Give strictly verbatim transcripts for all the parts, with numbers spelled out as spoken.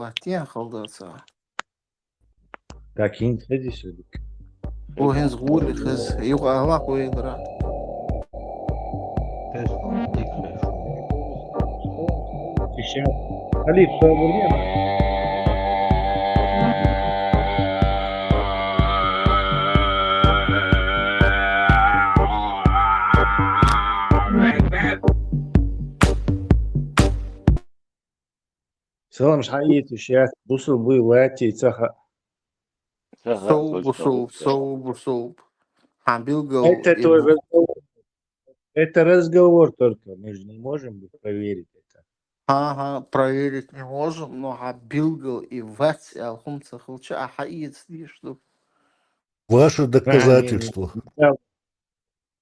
Латтийна хала доцагӀа. Так, хӀинца хезий шуьга? О, хӀинца гӀоле хеза. Юха ала ваха вайгара. Сейчас. Халиф, что вы? Салам, шхьаийца шаьш, бусулба вуй, ваций, ца хаьа. Сов бусулба, сов бусулба. Хьан билгал Это твой разговор. Это разговор только. Мы же не можем проверить это. Ага, проверить не можем, но хьан билгал и вац аьлла хӀума ца хилча, а хьаийца дезаш ду. Ваше доказательство.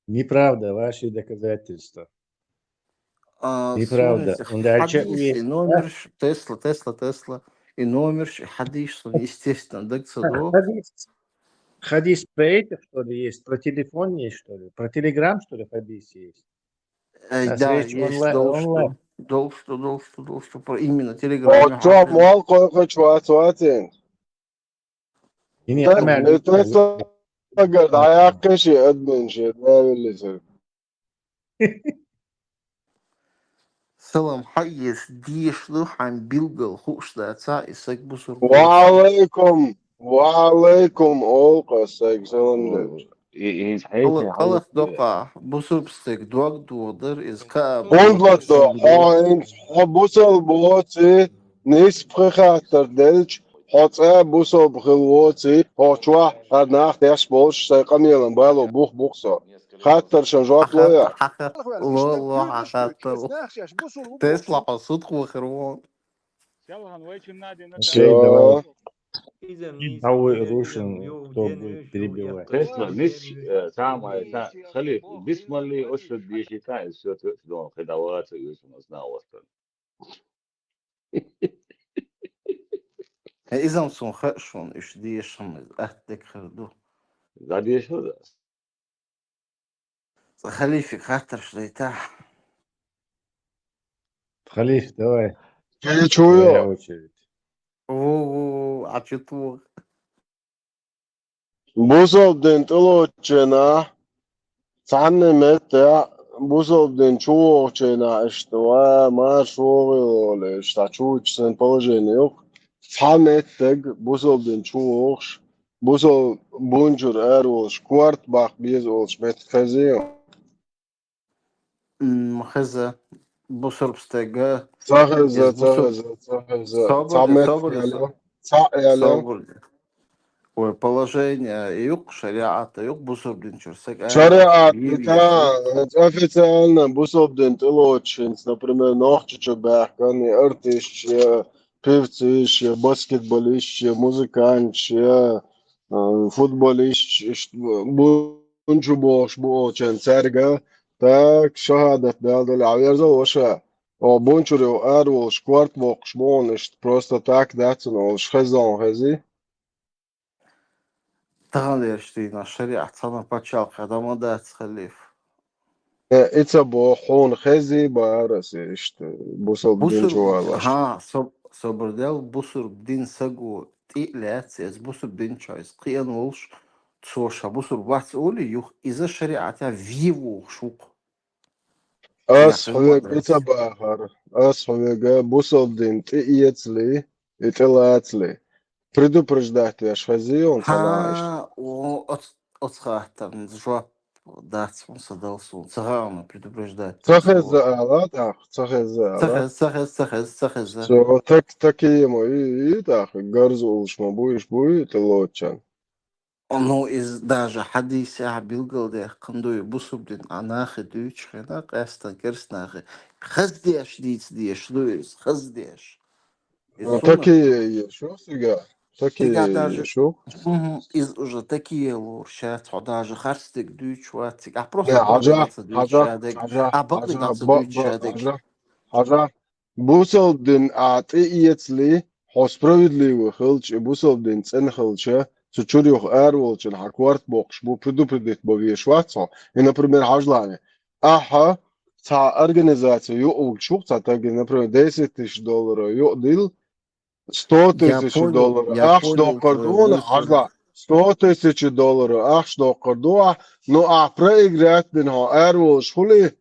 Неправда, ваши доказательства. А, Неправда. слушайте, Он дальше хьадис уедет. И номерш, Тесла, Тесла, Тесла. И номерш, и хьадис, естественно, дага ца до. Хадис, хадис про это, что ли, есть? Про телефон есть, что ли? Про Телеграм, что ли, хадис есть? Э, А Да, свечи есть, онлайн, должен, онлайн. Должен, должен, должен, про именно Телеграм. О, чё, мол, кой-, кой-, чё, чё, чё? И не Так, Амар- это, это, говорит, а я каши админ же, да, вылезет. Салам, хьаийца дезаш ду, хьан билгал хууш дац, и саг бусулба. Ва алейкум, ва алейкум, олкъа саг, салам алейкум. И, и, Хала-, халас докъа, бусулба стаг дог додар, из ка. Онлад до, хьо, хьо бусулба воций, нийса пхи хаттар делча, хьо цкъа бусулба хила воций, хьо чохь хьан нах теш болуш, сайн къамелан бало бух бух со. Хаттаршан жоп ло я? Ло, ло, хьан хаттар. Тесла, хьо сутхвахар вон. Окей, давай. Давай рушим, кто будет перебивать. Тесла, ниш, э, самое, та, халиф, бисмалли, ошо деши, та, и всё, ты, что, когда ваца, и что, знал, что. Изам сун хашун, иш дешам, аттек харду. Да, деши, да. Халифик хаттарш дайта. Халиф, давай. Я чую. Твоя очередь. Во, во, во, а чё твой? Бусулба дин тӀелоцучу хенахь, цхьанна метта, бусулба дин чу вогӀучу хенахь, иштта, ва, марш вогӀийла, олий, иштта, чу вуьгучу сан положение юкъа. Цхьа меттаг бусулба дин чу вогӀуш, бусулба бунчура ара волуш, корта баккха беза олуш меттиг хезий? М, хеза, бусулба стага. Ца хеза, ца хеза, ца хеза. Ца меттиг яьлла. Ца яьлла. Ой, положение юкъа, шариӀат юкъа, бусулба дин чуьра сага. ШариӀат, да, официально бусулба дин тӀелоцучу хенахь, например, Нохчийчу баьхкина, я артисташ, я певцаш, я баскетболисташ, я музыканташ, я, а, футболисташ, иштта бу-, бунчу бохуш бу олучу хенахь цаьрга, так, шахадат дала дала, а верзал ваша. О, бунчура ара волуш, корта боккхуш бу хьуна, иштта просто так дац хьуна олуш, хеза хьуна хезий? Тахана дерш дийна, шариӀат цхьана пачхьалкх хьадама дац, халиф. Э, и ца боху, хьуна хезий бара аса, иштта, бусулба дин чу валаш. Ха, соб-, собар дел, бусулба дин саго тӀе а лаьцна, иза бусулба дин чу иза кхиъна волуш, цо ша бусулба вац олий юха, иза шариӀатехь вен вогӀуш ву-кх. Ас хьоьга и ца бахара. Ас хьоьга бусулба дин тӀеэцале, и тӀелацале. Предупреждать веш хезий хьуна цхьана иштта? Ха, о, оц-, оцу хаттарна жоп дац хьуна сан дала суна. Ца хаьа хьуна предупреждать. Ца хеза ала тӀаккха, ца хеза ала. Ца хеза, ца хеза, ца хеза, ца хеза. Всё, так, такие ма ю, ю тӀаккха, гарза уллуш ма бу, уьш буй тӀелоцучарна. Ну, иза даже хьадисехь билгалдаьккхина ду, и бусурба дин а нахе дуьйцучу хенахь, къаьстина керста нахе, хаздеш дийца дезаш ду иза, хаздеш. Иза Ну, суна такие еш ю цига, такие Цига даже еш ю. Мгм, иза уже такие лоруш яц, хьо даже харцдерг дуьйцуш вац цига. Ахь просто Не, хьажа, бакъдерг ца дуьйцуш хьажа, шадерг. Хьажа, Ахь бакъдерг хьажа, ца бо-, дуьйцуш бо-, шадерг. Хьажа, хьажа. Бусалба дин а тӀеэцале, хьо справедливый хилча, и бусалба дин цӀена хилча, цу чуьра юха ара волчун хьан корта боккхуш бу, предупредить бан везаш вац хьо. И, например, хьажалахьа, ахьа цхьа организация юкъавуьгуш ву-кх цхьа таг, например, десять тысяч долларов юкъадилла, Сто тысяч доллар ахча доккхур ду, хьажал, сто тысяч доллар ахча доккхур ду ахь, ну, ахь проиграть дина хьо, араволуш хуьлий,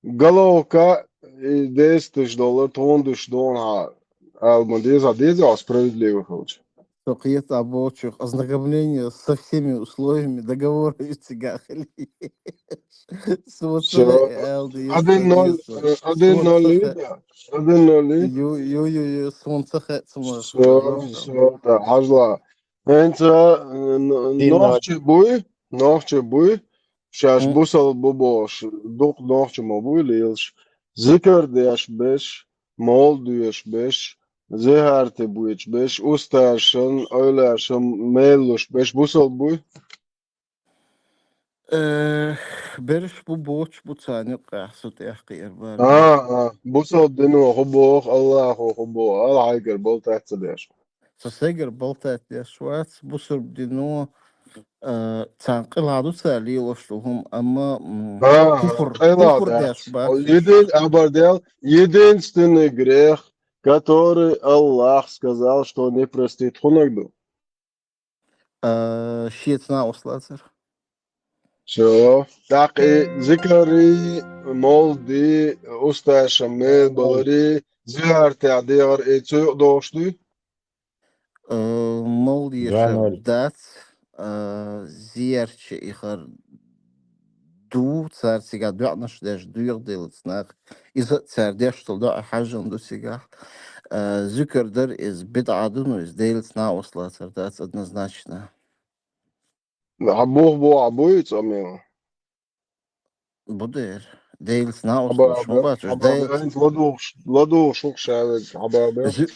головка, и десять тысяч доллар тхуна дуьсуш ду хьуна, ала ма деза, деза, справедливо хилча. Со кхета а боцуш, ознакомление со всеми условиями договора ю цигахь хили. Суна ца хаьа, аьлла деза, один ноль, один ноль, да? Один ноль. Ю, ю, ю, ю, суна ца хаьа, ца ма. Всё, всё, да, хьажал. ХӀинца, э, н-, нохчий буй, нохчий буй, шаьш бусалба бу бохуш, дукха нохчий ма буй лелаш. Зикар деш берш, мовлид доьшуш берш, зихарте боьдуш берш, устазашна, эвлаяашна мел луш берш бусалба буй? Э, берш бу, боцуш бу, царна юккъехь со тӀекхиар бара. А, а, бусалба дино хӀун боху, Аллахо хӀун боху, ала хьайгара балтац ца деш. Со сайгара балтац деш вац, бусалба дино, э, царна къилагӀа ду цара лелош долу хӀума, амма, м, куфр, куфр деш бац. Един-, абардел, единственный грех, который Аллах сказал, что не простит, хӀун ду? А, шеца накъост лацар. Всё. ТӀаккха и зикарий, мовлидий, устазашна мел баларий, зихартехь дехар, и цу юкъа догӀуш дуй? А, мовлид ешар дац, а, зиярташ яхар ду, цара цигахь доӀанаш деш, доьгӀу Делаца наха. Иза а цара деш долу доӀа хьаьжжина ду цигахь. А, зикар дар иза бидӀа ду, ну, иза Делаца накъост лацар дац однозначно. Хьан бух бу, хьан буй цӀа мела? Бу дера. Делаца накъост луш ма бац уьш. Хьан баба, хьан баба, хӀинца ладугӀуш, ладугӀуш ву-кх ша веза, хьан баба? Зу-,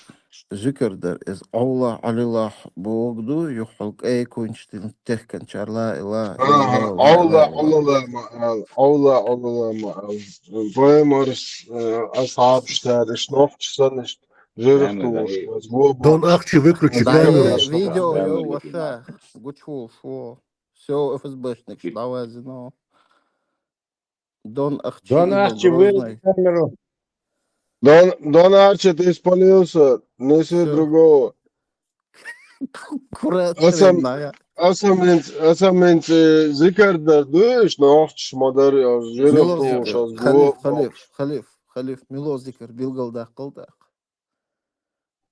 зикар дар иза. Аллахь, Аллахь боху ду, юха хьула кӀайн куьйнаш дина техканчара ла илахьа иллаллахь. Аллахь, Аллахь ма ала, Аллахь, Аллахь ма ала. Пайхамарс, э, асхьабаш цара, иштта нохчий санна, иштта жерах тухуш вац, во бу. Дон ахча выключи камеру. Видео йо, ваша, гучуволуш ву. Всё, ФСБшникаш дӀаваьзна. Дон ахча, Дон ахча, выключи камеру. Дон, Дон ахча, ты спалился, неси другого. Кура, аса, аса минц, аса минц, э, зикар дар дуьйш, нохчаш ма дарра, аз жерах тухуш, аз во. Халиф, халиф, халиф, халиф, мила зикар билгалдаккхал тӀаккха.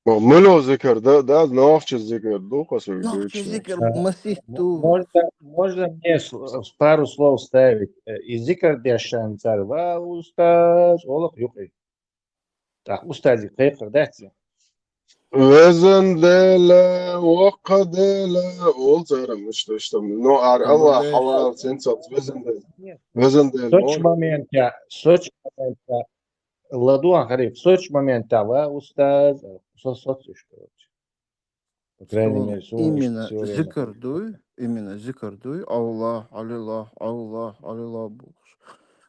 Ма, мила зикар, да, да, нохчийн зикар ду, кху соьга дуьйцуш. Нохчийн зикар масийтта ду. Можно, можно мне с-, с-, пару слов вставить? Э, и зикар дешан цара: «Ва устаз», олу-кх юкъе. ТӀаккха устазиг кхайкхар дац иза? «Везан Дела, воккха Дела», олу цара, иштта, иштта. Ну, ара Аллах хьалал, сенцалц, «Везан Дела». Нет. «Везан Дела». Соцу моментехь, соцу моментехь ладогӀа хилла, соцу моментехь: «Ва устаз», со соцуш, короче. По крайней мере, со именно зикар дуй, именно зикар дуй, Аллахь, Аллахь, Аллахь, Аллахь бохуш.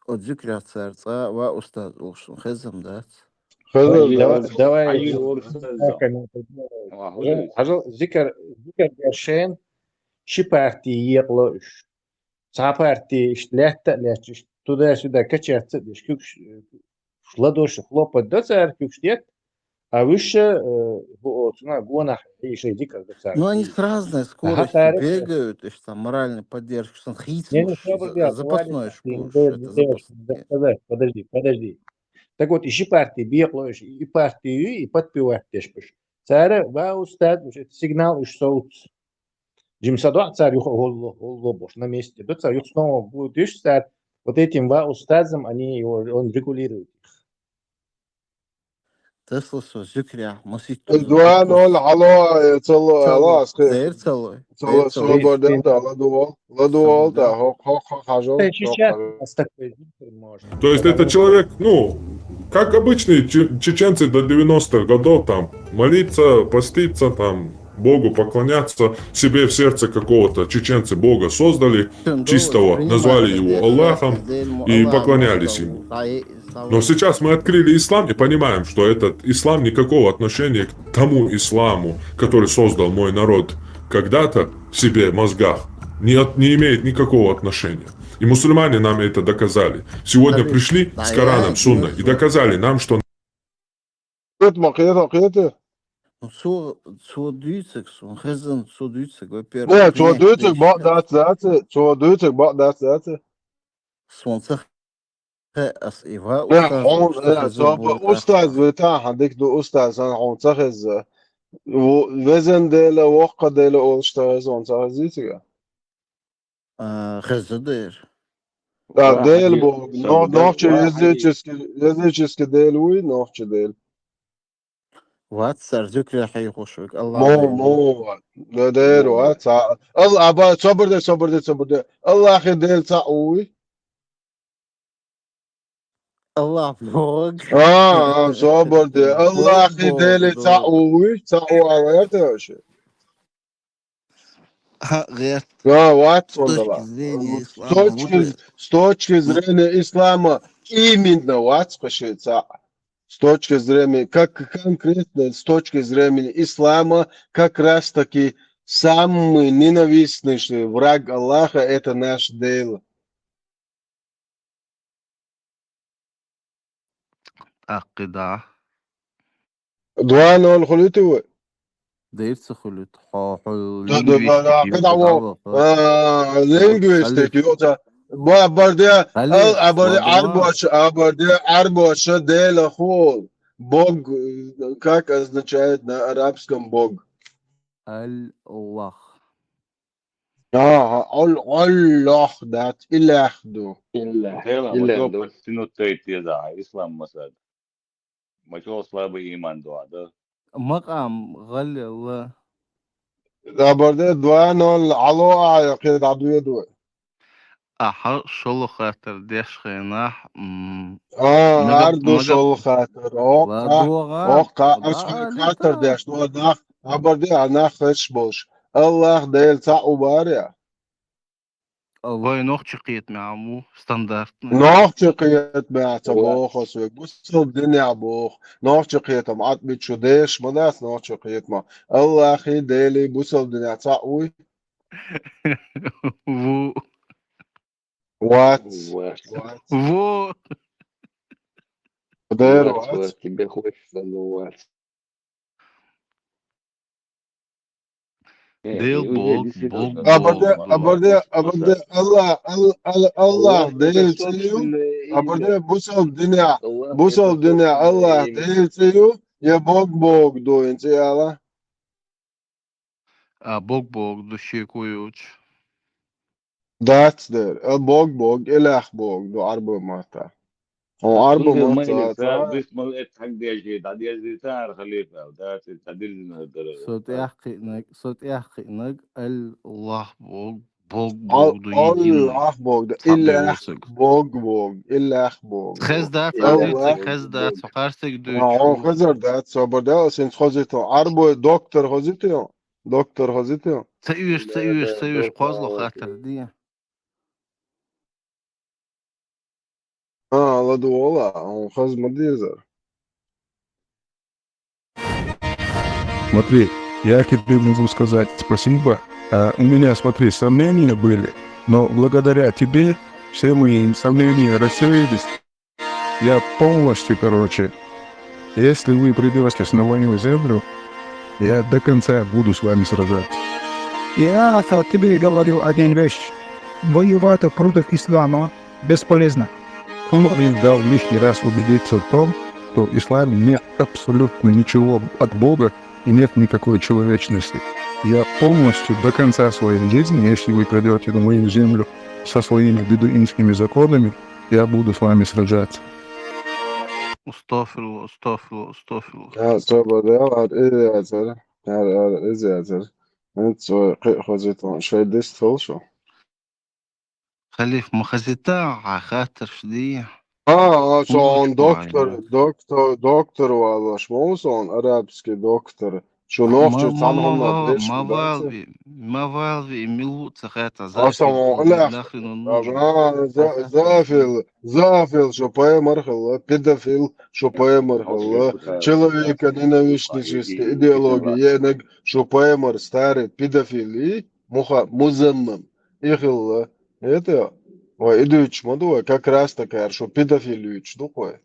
Оцу зикрех цара цкъа «Ва устаз» олуш, хезна дац. Хезна дац. Давай, давай. Хьажал, зикар, зикар деш шайна ши парти екъало уьш. Цхьа парти иштта лаьтта а лаьтташ, иштта туда-сюда качаться а деш, куьгаш, э, ладоши хлопать до цара, куьгаш детта, а вуьш, э, бу оцунах гонах и шайн зикар до цара. Ну, они с разной скоростью бегают, и что там моральной поддержки, что там хийцалуш, запасной шкуш, это запасной. Подожди, подожди. Так вот, и ши парти бекъало уьш, и парти юй, и подпевать деш берш. Цара «Ва устаз», уьш, это сигнал уьш совц. Жимса дохь цара юха гӀолло, гӀолло бохуш, на месте. До цара юха снова будешь цара, вот этим «Ва устазом» они его, он регулирует их. Тесла со зикрехь масийтта. Дуан ол хьало, э, цало, ала, аскы. Цер цало. Цало, цало, собар дем, да, ладуол, ладуол, да, хо, хо, хо, хажол. Сейчас такой зикр можно. То есть это человек, ну, как обычные че-, чеченцы до девяностых годов, там, молиться, поститься, там, Богу поклоняться, себе в сердце какого-то чеченцы Бога создали, чистого, назвали его Аллахом и поклонялись ему. Но сейчас мы открыли ислам и понимаем, что этот ислам никакого отношения к тому исламу, который создал мой народ когда-то в себе, в мозгах, не от-, не имеет никакого отношения. И мусульмане нам это доказали. Сегодня пришли с Кораном, Сунной и доказали нам, что... Кхета ма, кхета, кхета. Ну, цо, цо дуьйцург, суна хезна, цо дуьйцург, во-первых, Бо, цо дуьйцург бакъ дац, дац, цо дуьйцург бакъ дац, дац. Суна ца хеза ас и ва устаз, хьона, ца хеза, цо ба устаз витахьа, дика ду устаз, сан хьона ца хеза. Везан Дела, воккха Дела олуш ца хеза, хьона ца хезий цига? А, хеза дера. Да, Дела боху, но, нохча языческий, языческий Дела вуй, нохча Дела. Вац цара зуькре хьехош верг, Аллах Дела. Мо, мо, да, дера вац. Алла, аба, собар де, собар де, собар де. Аллахи Дела цхьаъ вуй? Аллах боху. А, а, собар де. Аллахи Дела цхьаъ вуй? Цхьаъ ву ала гӀерта аша? ХӀаъ, гӀерта. Да, вац цундела. С точки зрения ислама именно вац кхаша цхьаъ. С точки зрения, как конкретно, с точки зрения ислама, как раз таки самый ненавистный враг Аллаха — это наш Дела. ТӀаккха да. Два ноль хуьлуьйту вай? Дерца хуьлуьйту. Хьо, хьо лингвистика, лингвистика юкъа. Ба, барде, ал, абарде, арбоша, абарде, арбоша, Дела хул. Бог, э, как означает на арабском Бог? Аллах. Ага, Аллах дац, илах ду. Илах. Хела, ма ду. Синуттайт еза, ислам масад. Ма чо слабый иман дуа, да? Макъам гӀалла. Абарде два ноль, ало, ая, кхе дӀадоьду. Ахьа шолгӀа хаттар деш хенахь, м, а, мага-, ар ду мага-, шолгӀа хаттар. Ла догӀа, охка, ла аш али хаттар та. Деш, дуа нах, абарде, а нах хеш болуш. Аллах Дела цхьаъ ву бара. Вай нохчи кхетамехь ма ву стандартный. Нохчи кхетамехь ца боху ас вай. Бусалба динехь боху. Нохчи кхетам Ӏад битчу деш ма дац нохчи кхетамехь. Аллахи Делий бусалба динехь цхьаъ вуй? Ву. Вац. Вац. Вац. Ву. Дера вац, вац. Вац, тебе хочется, но вац. Э, Дел уже Бог, действительно Бог, Бог. Абарде, абарде, абарде, Аллах, Ал-, Ал-, Аллах, Дел цӀе ю, абарде, бусалба динехь, бусалба динехь Аллах, Дел цӀе ю, я Бог, Бог ду, ин цӀе ала? А, Бог, Бог ду, шеко йоцуш. Дац дера. Э, Бог, Бог, Илах Бог ду Ӏарбой матта. Хьо Ӏарбой матта ца, ца. Бисмал эт хьагдеш, дӀадеш ди цара халифа, дац, ца дирзина дара. Со тӀехь кхиънаг, со тӀехь кхиънаг, Аллах Бог, Бог, Бог ду, Аллах Бог ду, Илах Бог, Бог, Илах Бог. Хеза дац, Аллах. Хеза дац, хьо харциг дуьйцу. Хьо хезар дац, собар да, синца хозийту. Ӏарбой доктор хозийту. Доктор хозийту? Ца уьш, ца уьш, ца уьш, кхозлагӀа хаттар де. А, ладу вола, он хазма дезар. Смотри, я тебе могу сказать спасибо. А, у меня, смотри, сомнения были, но благодаря тебе все мои сомнения рассеялись. Я полностью, короче, если вы придёте на мою землю, я до конца буду с вами сражаться. Я тебе говорю один вещь. Воевать против ислама бесполезно. Он дал лишний раз убедиться в том, что ислам нет абсолютно ничего от Бога и нет никакой человечности. Я полностью до конца своей жизни, если вы придёте на мою землю со своими бедуинскими законами, я буду с вами сражаться. Устафирулла, устафирулла, устафирулла. Я, собар да, ар иза яцара. Ар, ар иза яцара. Эт цо кхи хозитон шай дистхал шо. Халиф, ма хазита, а хаттарш дий? А, а, со он доктор, доктор, доктор валаш, ма ву со он арабский доктор. Шу нохчу цхьана хӀуманах деш ма валви, ма валви, мил ву ца хатта, зафил, нахрин он нужен. Ага, за-, зафил, зафил, шу пайхамар хилла, педофил, шу пайхамар хилла, человеконенавистническая идеология, енаг, шу пайхамар старый педофил и муха-, музаммам. И хилла. Это, ой, и дуьйцуш ма ду вай, как раз такая, шу педофил юьйцуш ду-кх вай.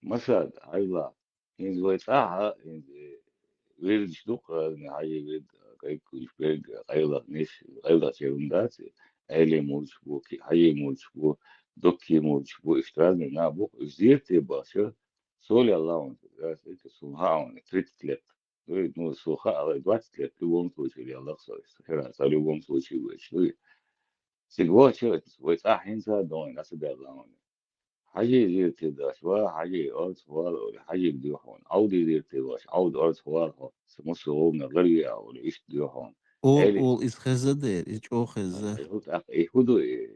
Масад, айла, хӀинца вай цӀахь а, хӀинца, вирдаш ду-кх, разный хьажий вирд, кайккуйш берг, къайлах ниш, къайлах черун дац, Ӏелий мурдаш бу, ки-, хьажий мурдаш бу, дуккий мурдаш бу, иштта разный нах бу-кх, уж зерате бахча, соли Аллахьун, раз это сунха он, тридцать лет. Ну, и, ну, сунха, а двадцать лет, в любом случае, я Аллах, со, хера, в любом случае, веш, ну, и, цига вахча, вай цӀа хьинца дон, аса Аллахьун. Хьажий зерате даш, ва хьажий, орц вала, хьажий дуьхьун. Ӏавдий зерате ваш, Ӏавд орц вала хьо. Са мусу гӀовна гӀарви а вала, иштта дуьхьун. Ол, Эли. Ол из хеза дер, из чӀо хеза. Ай, хӀу тӀаккха, и хӀу ду, и,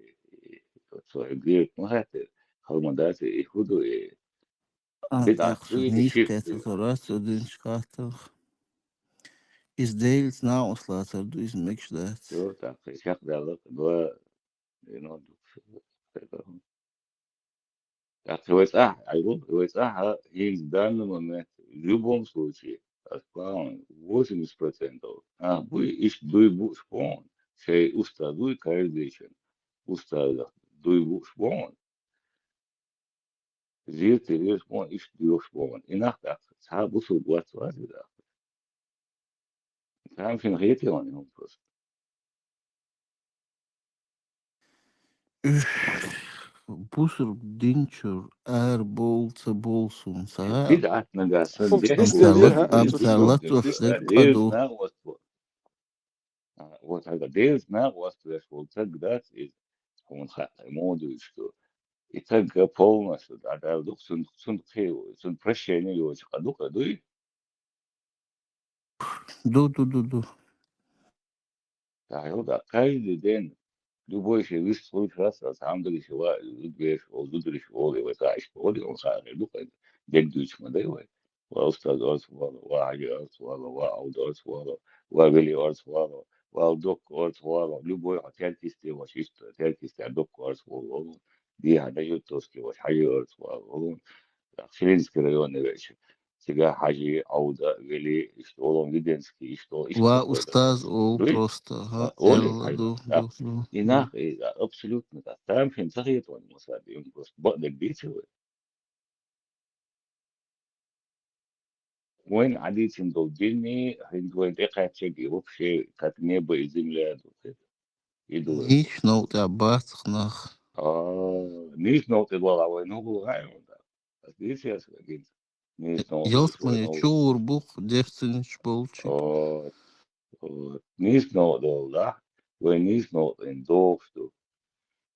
и, со хӀу гирт ма хаттер, халма дац, и хӀу ду, и. А, бидӀат тӀаккха ду, и нийса ширк кхетар ду. Тора, со динчу хаттарх. Из Делаца накъост лацар ду, из мегаш дац. Йо, тӀаккха, и шакъ далла, два, и, ну, ТӀаккха вай цӀахь, айгу, вай цӀахь, а, хӀинца данный момент, в любом случае, ас бахьун, восемьдесят процентов, а, буй, иштта дуй бууш бахьун, шай устаз дуй, каждый шен устазах дуй бууш бахьун, зерате веш бахьун, иштта доьхуш бахьун. И нах тӀаккха цхьа бусулба вац вази даха. Тамашийна хетий вайна хӀума просто? Уьш бусулба дин чуьра ара бовла ца бовла суна ца хаьа. БидӀат нагахь санна деш Амсалат, амсалат цӀош дерг къа ду. Дезна ост во. А, вот хьага дезна ост веш вол цаг дац иза. Хьуна хаьа, мо дуьйцу. И цаг полностью дӀадаьлла ду, цун, цун кхи-, цун прощение йоцу къа ду, къа дуй? Ду, ду, ду, ду. ТӀаккха, да, каждый день любой ши вист случай раз, раз, хьамдалиш ва, зудвеш, ол зудриш, ол, и вай цӀа иштта, ол, и он хагӀир ду, къай, дег дуьйцуш ма дай вай. Ва устаз орц вала, ва хьажи орц вала, ва Ӏавд орц вала, ва вели орц вала, ва докка орц вала, любой хьо теркисте ваш иштта, теркисте докка орц вала, дехьа дажуртовский ваш хьажи орц вала, Ширинский районный веча. Цигахь хьажи, Ӏавда, вели, иштта олу Виденский, иштта олу, иштта. Ва устаз олу просто, ха, олу, Элла ду, да, ду, ду. И нах, и, абсолютно, да. Тамашийна ца хетаван, масала, им просто бакъдерг дийци вай. Вайн Ӏадийцина долу динни, хӀинца вайн тӀекхаьччаг и вообще как небо и земля ду. И ду. Нийсачу новкъа тӀехь бацахь нах. А, нийсачу новкъа тӀе вала вайн хӀугул гӀай ван да. Ас дийци ас вай гинца. Нийсачу новкъа тӀе ялсмане чугӀур бу-кх дерцинчу болчу. О, о, нийсачу новкъа долу дахь, вайн нийсачу новкъа тӀе догӀуш ду.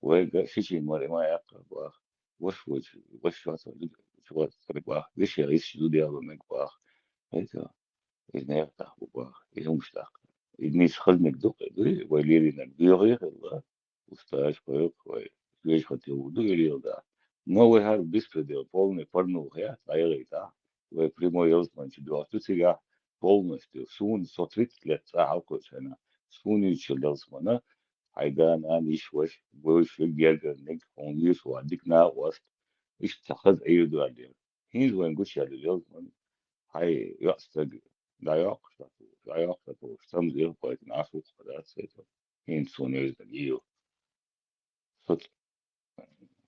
Вай га шичин маре ма яккха бах. Ваш вуч, ваш шаца вуч вац бах. Виш я исчи ду дела мег бах. Это, из нех тах бу бах. И хумш тах. И нис хазник ду, дуй, вай лиринаг дуй, хилла. Усташ, вай, вай, веш хати у ду, или да. Но вай хар беспредел, полный порнуха, тайгай та. Вай прямой ялсманчи дуахту цига полностью. Сун со тридцать лет ца алкочана. Сун ючил ялсмана. Хьайган, ан иш ваш, ваш гергар ниг, он виш ва дик на васт. Иш ца хаз айду адил. ХӀинца вайн гучуяьлла ялсман. Хьай, йоӀ стаг, дӀайоккхуш дац, дӀайоккхуш дац, самза яххойта, наш вукху дац, это. ХӀинца суна веза даг йийла. Со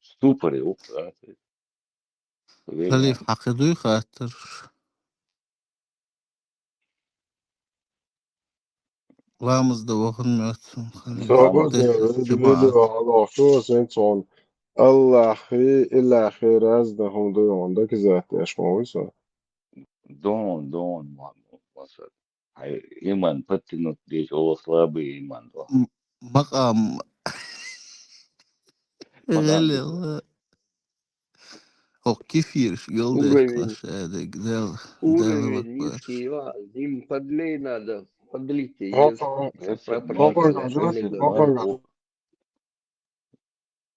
ступоре вукху дац, это. Халиф, хьан кхин дуй хаттарш? Ламаз дан вахана моьтту, Халиф. Ламаз дан вахана моьтту. Аллахи, Илахи, разный хӀума дуй ван доказать деш ма вуй со. Дон, дон, ма, ма, ма, са. Хьай, иман подтянуть деш, ола слабый иман до. М-, макъам. Макъам. Геле, ла. Хьо кефирш гал деш класс, э, дел, дел. Уровень низкий, ва, им подлей надо, подлить. Попробуй, Джоси, попробуй.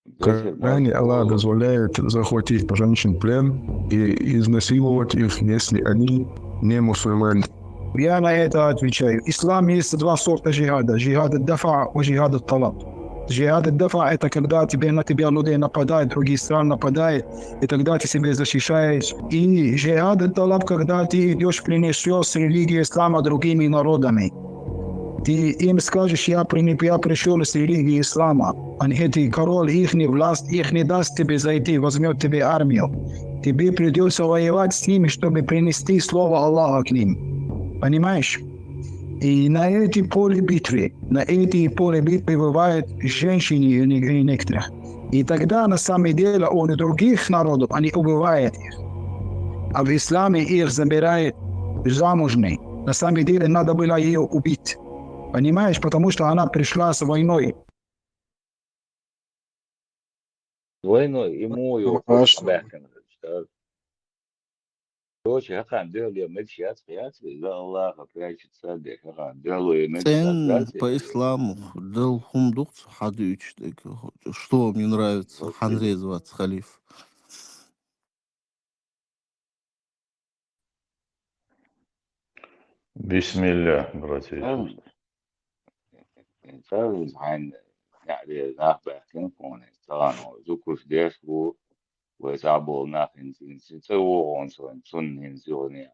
В Коране Аллах дозволяет захватить женщин в плен и изнасиловать их, если они не мусульмане. Я на это отвечаю. Ислам есть два сорта джихада. Джихад ад-дафа и джихад ад-талаб. Джихад ад-дафа — это когда тебе, на тебя люди нападают, другие страны нападают, и тогда ты себя защищаешь. И джихад ад-талаб, когда ты идешь, принесешь религию ислама другими народами. Ты им скажешь: «Я, прини-, я пришёл с религии ислама». А эти король, ихний власть, их не даст тебе зайти, возьмёт тебе армию. Тебе придётся воевать с ними, чтобы принести слово Аллаха к ним. Понимаешь? И на эти поле битвы, на эти поле битвы бывают женщины и не- и некоторые. И тогда, на самом деле, у других народов они убивают их. А в исламе их забирают замужней. На самом деле, надо было ее убить. Понимаешь? Потому что она пришла с войной. Войной и муу йолча хьабаьхкина хилча. Йолча хӀакхарна дуьхьал мегаш яц, яц, из Аллаха прячется деш, хӀакхарна дуьхьал мегаш яц, ЦӀена яц. По исламу дала хӀума ду-кх цу хьадуьйчу дерг, что вам не нравится, хьан реза вац, халиф. Бисмилла, братья и Ам, сестры. ам, хьайн яъре нах баьхкина хьуна, тахана зукуш деш бу, вай цхьаболу нах хӀинца, хӀинца цӀа вогӀун сан, цунна хӀинца юханехь.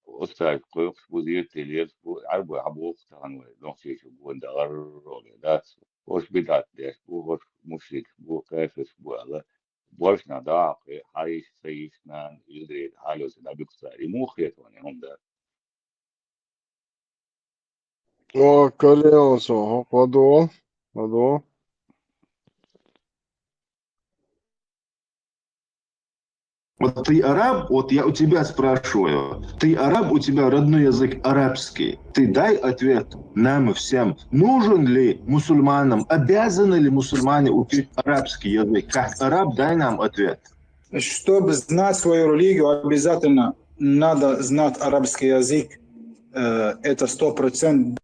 Устарш кхойкхуш бу, зерат лелош бу, Ӏарбой хьабоху тахана вай, нохчийчу гонда гӀарроле дац. ХӀорш бидӀат деш бу, хӀорш мушрикаш бу, кафирш бу аьлла, боршна дӀа а кхе, хьан йиша, сан йиша, нана, зударий хьалоций дӀабуьгу цара. И муха хета вайна хӀума дан? О, Калиан со, хӀокхо ду, хӀо ду. Вот ты араб, вот я у тебя спрашиваю, ты араб, у тебя родной язык арабский. Ты дай ответ нам всем. Нужен ли мусульманам, обязаны ли мусульмане учить арабский язык? Как араб, дай нам ответ. Чтобы знать свою религию, обязательно надо знать арабский язык. Э, это сто процентов.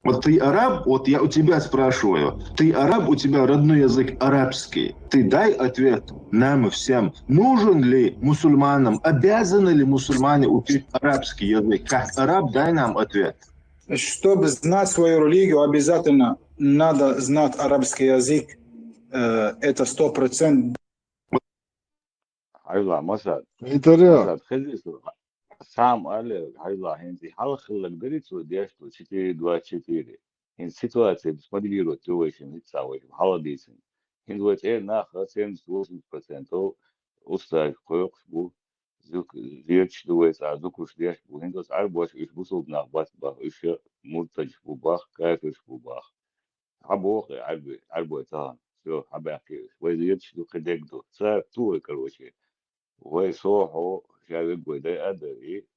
Вот ты араб, вот я у тебя спрашиваю, ты араб, у тебя родной язык арабский. Ты дай ответ нам всем. Нужен ли мусульманам, обязаны ли мусульмане учить арабский язык? Как араб, дай нам ответ. Чтобы знать свою религию, обязательно надо знать арабский язык. Э, это сто процентов. Хьайла, Масад, Италия. Масад, хезий со, сам але, хьайла, хӀинца и хьалха хилларг дарий цо деш ду, четыре двадцать четыре. ХӀинца ситуация смоделировать ду вай шимма, хӀинца вай шимма хьала дийцина. ХӀинца вай цӀера нах семьдесят-восемьдесят процентов устарш кхойкхуш бу, зук-, зерат ду вай цӀа, зукуш деш бу. ХӀинца оцу Ӏарбош уьш бусулба нах бац баха, уьш муртадаш бу баха, кафирш бу баха. Хьан боху и Ӏарби-, Ӏарбой тахана? Всё, хьан баьхкира уьш. Вай зерат ду, кхин дерг ду. Цара ту вай, короче. Вай сохьо, ша вег вай дай а дарий.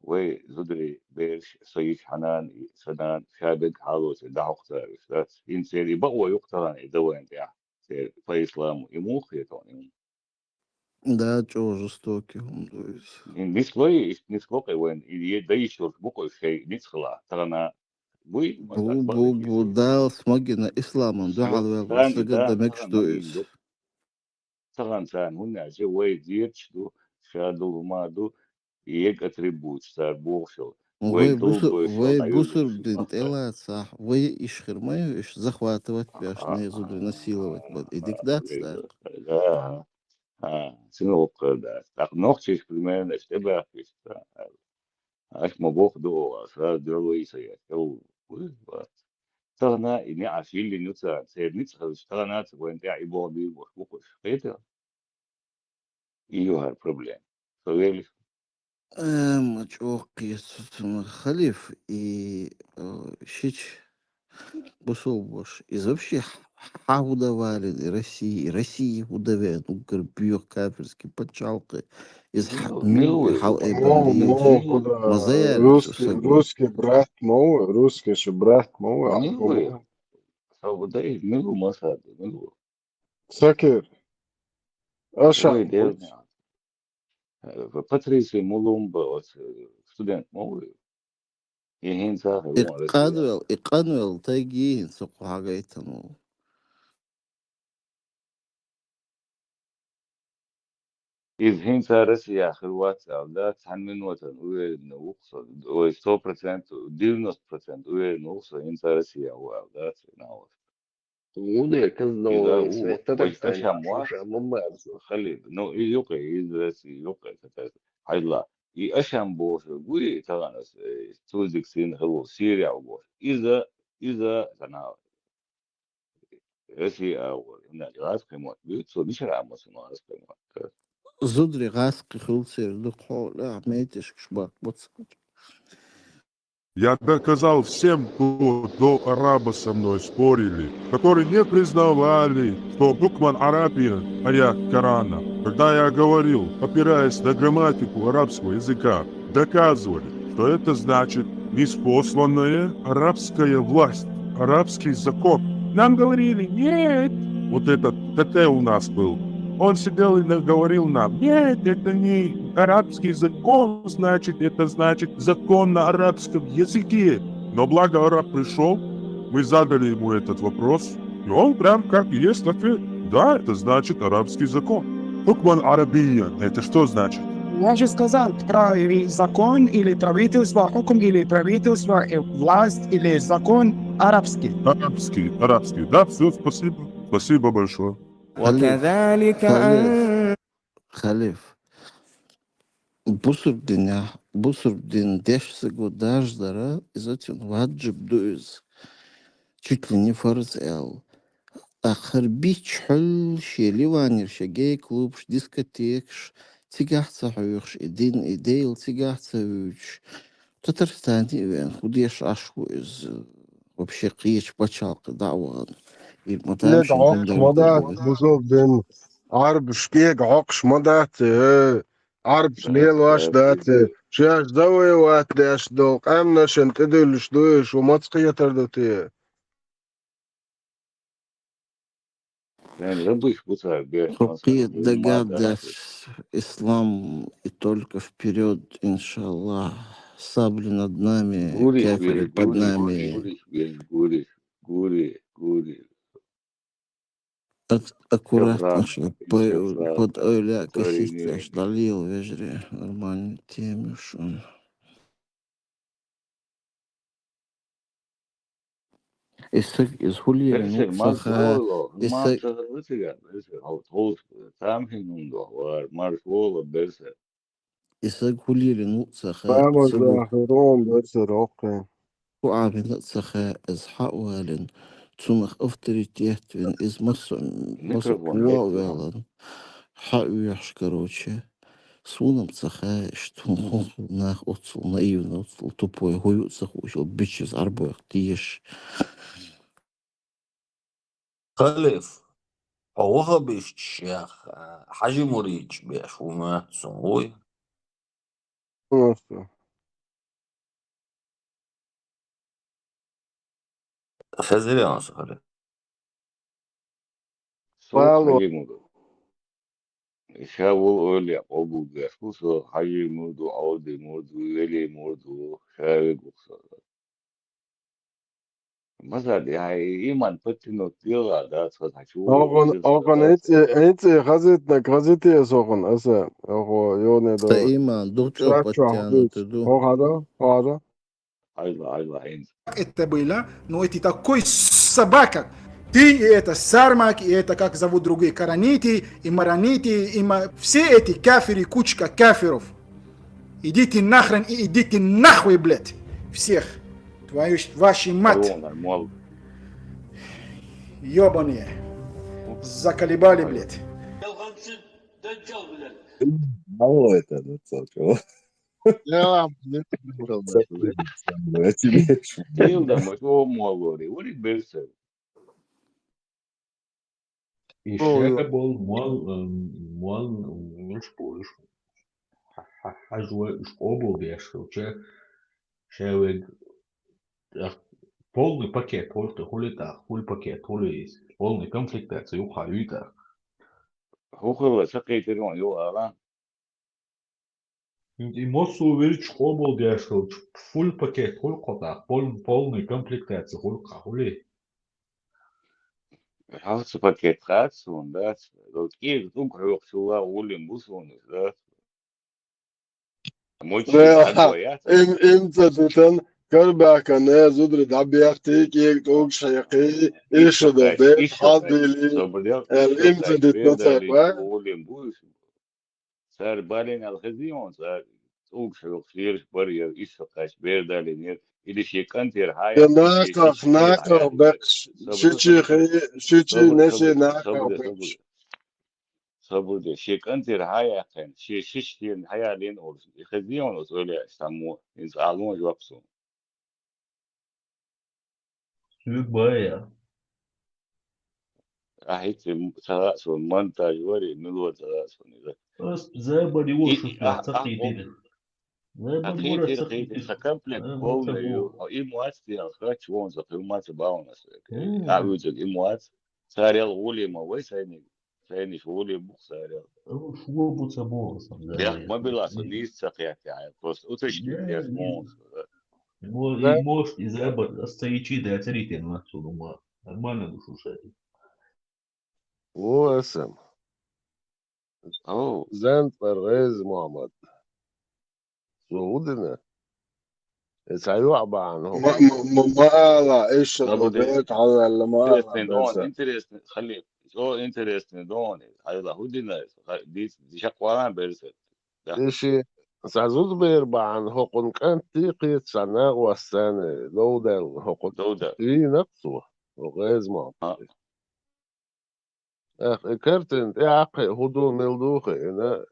Вай зударий, бераш, сан йиша, хьан нана, сан нана, ша бег хьалоций дӀахьокху цара уьш, дац? ХӀинца церан и бакъо ю-кх тахана и дан вайна тӀехь, церан по исламу. И муха хета вайна и хӀума? Да, чӀогӀа жестокий хӀума ду иза. И нислой, иштта нисло кхе вайна, и е дан йиш йолуш бу-кх уьш шайн ницкъ хилахь, тахана буй, ма Бу, цхьа бу, бу, бу, Дала смогина исламан дуьхьал ваьлла сага дан мегаш ду иза. Тахана царна хӀунда аьлча вай зерат ду, ша долу хӀума ду, и ег атрибуташ цара бохуш йолу. Вай бусу-, вай бусурба дин тӀелацахь, вай иш хир ма ю, иш захватывать беш, не зударий насиловать бан. И дика дац тӀаккха? Да, а, сина воккхар дац. ТӀаккха нохчийша примерно аша тӀебаьхкича, аша ма боху ду оха, сразу дуьхьал вай са яц. Тахана и неӀарш йиллина ю цара, церан ницкъ хилча, тахана а ца вайна тӀехь и боху бийр бош бу-кх уьш. Кхетий? И ю хӀара проблема. Со веллаш. Э, ма чӀогӀа кхета цунах, халиф, и, э, шича бусулбаш. Иза вообще хьан хӀун дан валийна и Россия, и Россия хӀун дан веана уггар боьха кафирский пачхьалкх. Иза хьан мила хьал айбан лийча, ма заяр цу сага. Русский брат ма ву, русский шу брат ма ву, а ма ву. Сагу дай, мила ма сагу, мила. Сакир. Аша. Ой, Дела. Э, Патрисий Мулумба, оцу, э, студент ма ву. И хӀинца а хир вон Россия. Къанвел, и къанвел тайги хӀинца кху хьагайтан ву. Иза хӀинца Россия хир вац аьлла, да, цхьана минотан уверенно ву-кх со, ой, сто процентов, девяносто процентов уверенно ву-кх со, хӀинца Россия ву аьлла, да, цигахь. Вуне казна Иза вай ву, света вай так аша ма вац. Ша ма бац. Хали, ну, и юкъе, иза Россия юкъе, катас. Хьайла, и аша ма боху, вуй, тахана, э, цузик син хилу, Сирия ву боху. Иза, иза, тана, Россия а ву, именно гӀаскхи мотт, буьйцу, мичара а ма су гӀаскхи мотт. Зудри гӀаскхи хилу церан дукха хьоле, а меттигаш баккха бац. Я доказал всем, кто до араба со мной спорили, которые не признавали, что حكما عربيا аят Корана. Когда я говорил, опираясь на грамматику арабского языка, доказывали, что это значит ниспосланная арабская власть, арабский закон. Нам говорили: «Нет». Вот этот Т Т у нас был. Он сидел и говорил нам: «Нет, это не арабский закон, значит, это значит закон на арабском языке». Но благо араб пришел, мы задали ему этот вопрос, и он прям как есть ответ: «Да, это значит арабский закон». حكما عربيا, это что значит? Я же сказал, про закон или правительство, حكم или правительство, и власть или закон арабский. Арабский, арабский. Да, все, спасибо. Спасибо большое. وكذلك أن Халиф, бусурдин, бусурдин дешсаго даждара, изотин ваджиб дуиз. Чуть ли не фарз эл. Ахар бич хул шели ванир шеге клубш, дискотекш, цигахца хуйхш, и дин, и дейл цигахца вуч. Татарстане вен худеш ашку из вообще кыйыч пачалкы даъван. Ил Лег матамшин гӀокхуш ма дац, бузулбин. Арб шкег гӀокхуш ма дац, э. Арб лелош дац, э. Шеш завоевать деш дол къаьмнашин тӀедуьллуш ду, шу мац кхетар ду те? Хукхе дагадеш, ислам и только вперёд, иншаллах. Сабли над нами, кафиры под нами. Аккуратно, чтобы под ойля косить, аж долил вежре. Нормальный теми шун. Исак из хулири нуцаха, исак Исак хулири нуцаха, Исак хулири нуцаха, Исак хулири нуцаха, из хьавалин, цунах авторитет вин, из масса, масса кувал велан, хьавехш, короче. Сунам ца хаьа, иштта хӀун хул нах оццул наивный, оццул тупой, хӀу ю ца хуучул бичча из Ӏарбойх дезаш. Халиф, хьо вахабисташ яха, хьажи муридаш беш ву моьтту суна, вуй? Хезира аса, Халиф. Со хьажи мурд ву. Ша вол ойла къобалдеш ву со, хьажи мурд ву, Ӏовди мурд ву, вели мурд ву, ша вегух со. Масад, я иман подтянуть дело, да, со хьачу. Огъан, огъан, эци, эци, хазитнак, хазите согъан, аса, огъо, ёне да. Та иман, дугча подтянуть ду. Огъада, огъада. Айла, айла, айла. Это было, но это такой собака. Ты и это Сармак, и это, как зовут другие, Каранити, и Маранити, и ма... все эти кафиры, кучка кафиров. Идите нахрен и идите нахуй, блядь. Всех. Твою ж, вашу мать. Ёбаные. Заколебали, блядь. Мало это, да, целкова. Yılda mı o muallori? Uri berse. Ишшехь болу мол, мол, уьш бу, уьш. Хьажа вай уьш къобал деш хилча, ша вег полный пакет хуьлу, хуьлу тӀаккха, хуьлу пакет хуьлу иза. Полный комплектация юкъахь юй тӀаккха. ХӀун хилла, ца кхетира ван, юха ала? И массо а вирчу къобал деш хилча, фуль пакет хуьлу кхо тӀаккха, пол-, полный комплектация хуьлу кху, хуьлий? Хьалха ца пакет хац суна, дац? КӀега тӀуг хьоькхучул а гӀуллин бу суна иза, дац? Мочи, им, им ца дитан, карбаьхкана зудри дӀабехти, кӀега тӀуг шайкхи, иша дан бер, хьадили, эр им ца дитан ца баьхкина. ГӀуллин бу иза. Цара балийна аьлла хезий хьуна, цара цӀугаш хьоькхуш ераш бара, я иштта кхаьчча бер далийнера, или шен кӀантера хьан яхна, нахах, нахах бекхаш, шичи хи, шичи неши нахах бекхаш. Сабур де, шен кӀантера хьаяьккхина, шен шиш шена хьаялийна олуш. И хезний хьуна оцу ойла яьлча цхьаммо, хӀинца ахьа лун жоп суна. Соьга бан яьлла. Ахьа хӀинца ца хаьа суна, монтаж варий, мила вара ца хаьа суна иза. Ас забари И, вошуш и, ца ахьа, ахьа кхийтира. Забари вара Кхийтира, ца кхийтира, кхийтира. Сан комплект А, полный ца ю. Бо. Хьо им вац, ден, хач вон ца хилма ца бауна ас. М. А уьзаг им вац. Царел гӀуле ма вай сайниг. Сайниш гӀуле бух царел. Шу бу ца бо, сан Бех забари. Ма била со М. Нийс ца кхетти хьай. Просто уточнить Да, деш и мон. Мо-, Да. И может, и забар, ас ца ичи да, ца ритен ма, цу ма. Нормально ду шу шаьти. Во эсэм. Ау. Зен цӀар ГӀеза Мухьаммад. Цо хӀун дина? Э, цхьа юкъа бахьана хӀу Ма, ма, ма, ма ала, иштта Ма бу де. Бет хьаваьлла ма ала, Интересный дон, берса. Интересный, хали. О, интересный дон. Хьайла хӀу дина? Ха-, ди-, ди шакъвалан берса. Да. Иши, цхьа зуда бер бахьана хӀокхун кӀант дийкхийта цхьа нагӀ вассана, довдаьлла хӀокхун Довда. Вийнакъ цо, хӀо ГӀеза Мухьаммад. А. Эх, и картина тӀе Ӏаккхий, хӀу ду, мила ду хиъна.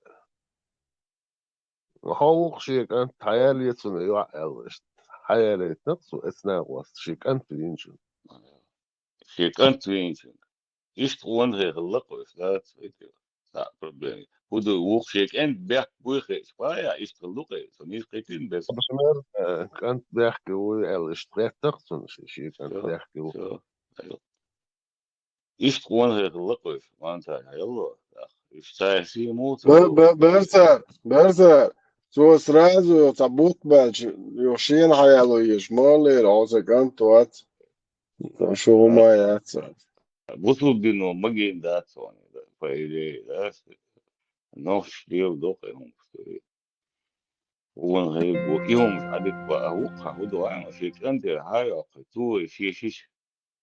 Хьо вукху шен кӀант хьаяьлла цунна йоӀ аьлла иштта. Хьаяьллийтинакъ цо эцна гӀоста шен кӀант вийначунна. Шен кӀант вийначунна. Иштта къонахий хилла-кх уьш, дац, витира. Цхьа проблема. ХӀу ду, вукху шен кӀант бехк буй хиъча, пая, иштта хилла-кх, со нийса кхийтина бес. Например, э, кӀант бехке вуй аьлла, иштта хеттакъ цунна шен, шен кӀант Всё, бехке вуй. Всё, айо. Иштта къонахий хилла-кх уьш, ван цара хьаялло, ах, уьш цаьрший муца Бе-, ду? бе-, берсар, берсар, цо сразу цхьа бутт баьлча, юха шена хьаяло езаш, моллера, хьо сан кӀант вац, шу хӀума яц. Бусулба дино магийна дац хьуна, по идее, да, нохчаша леладо-кх и хӀумаш. Къонахий бу, и хӀумаш Ӏадитта баа хӀу-кх, хьан хӀу ду, хьан шен кӀантера хьа а йоккхий, тугӀий, шен шиш.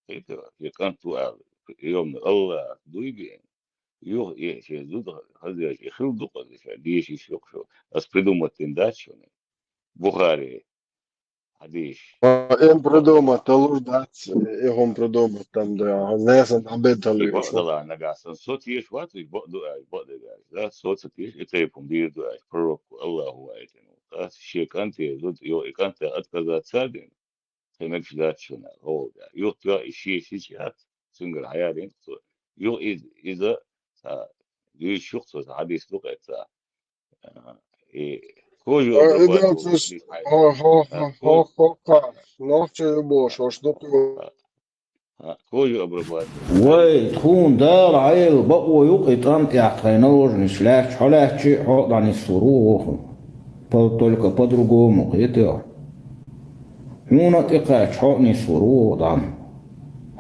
Кхетий, шен кӀант ву аьлла, йомна Аллах дуй беана. Юха и шен зуда хазъеш, и хилла ду-кх аса, ша дийша йиш ю-кх шу. Ас придумать дина дац шуна. Бухари хьадийша. А, эм придумать далур дац, э, хӀума придумать там да, несан хьан бен И талуьйш. Бакъдала нагахь сан со теша вац, уьш бакъду аьлча, бакъдерг аьлча, да, со ца теша, и тайпа хӀума дийр ду аьлча, пророк Аллаху ваайтина. Ас шен кӀанте зуда, йо, и кӀанте отказаться а дина. Кхин мегаш дац шуна, хӀо, юха тоьа и шен шиш яц, цуьнгара хьаялийна цо. Юха иза, иза, а, дуьйцуш ю-кх цо, хьадис ду-кх эцца. А, и кожу Э, обрабатывал идалцаш, хьадис хьай. Хо-, хо-, А, хо-, ко-, хо-, хо-, нохча ю бохуш, ош ду-кх ю. А, а, кожу обрабатывал. Вай, тхуна Дала Ӏела бакъо ю-кх и тӀам тӀехь тхайн наложница лаьтташ, хьо лаьттача а хьо а дӀанислур ву оха. По-, только по-другому, кхетий? Хьуна а тӀекхаьчча, хьо а нислур ву оха дӀа.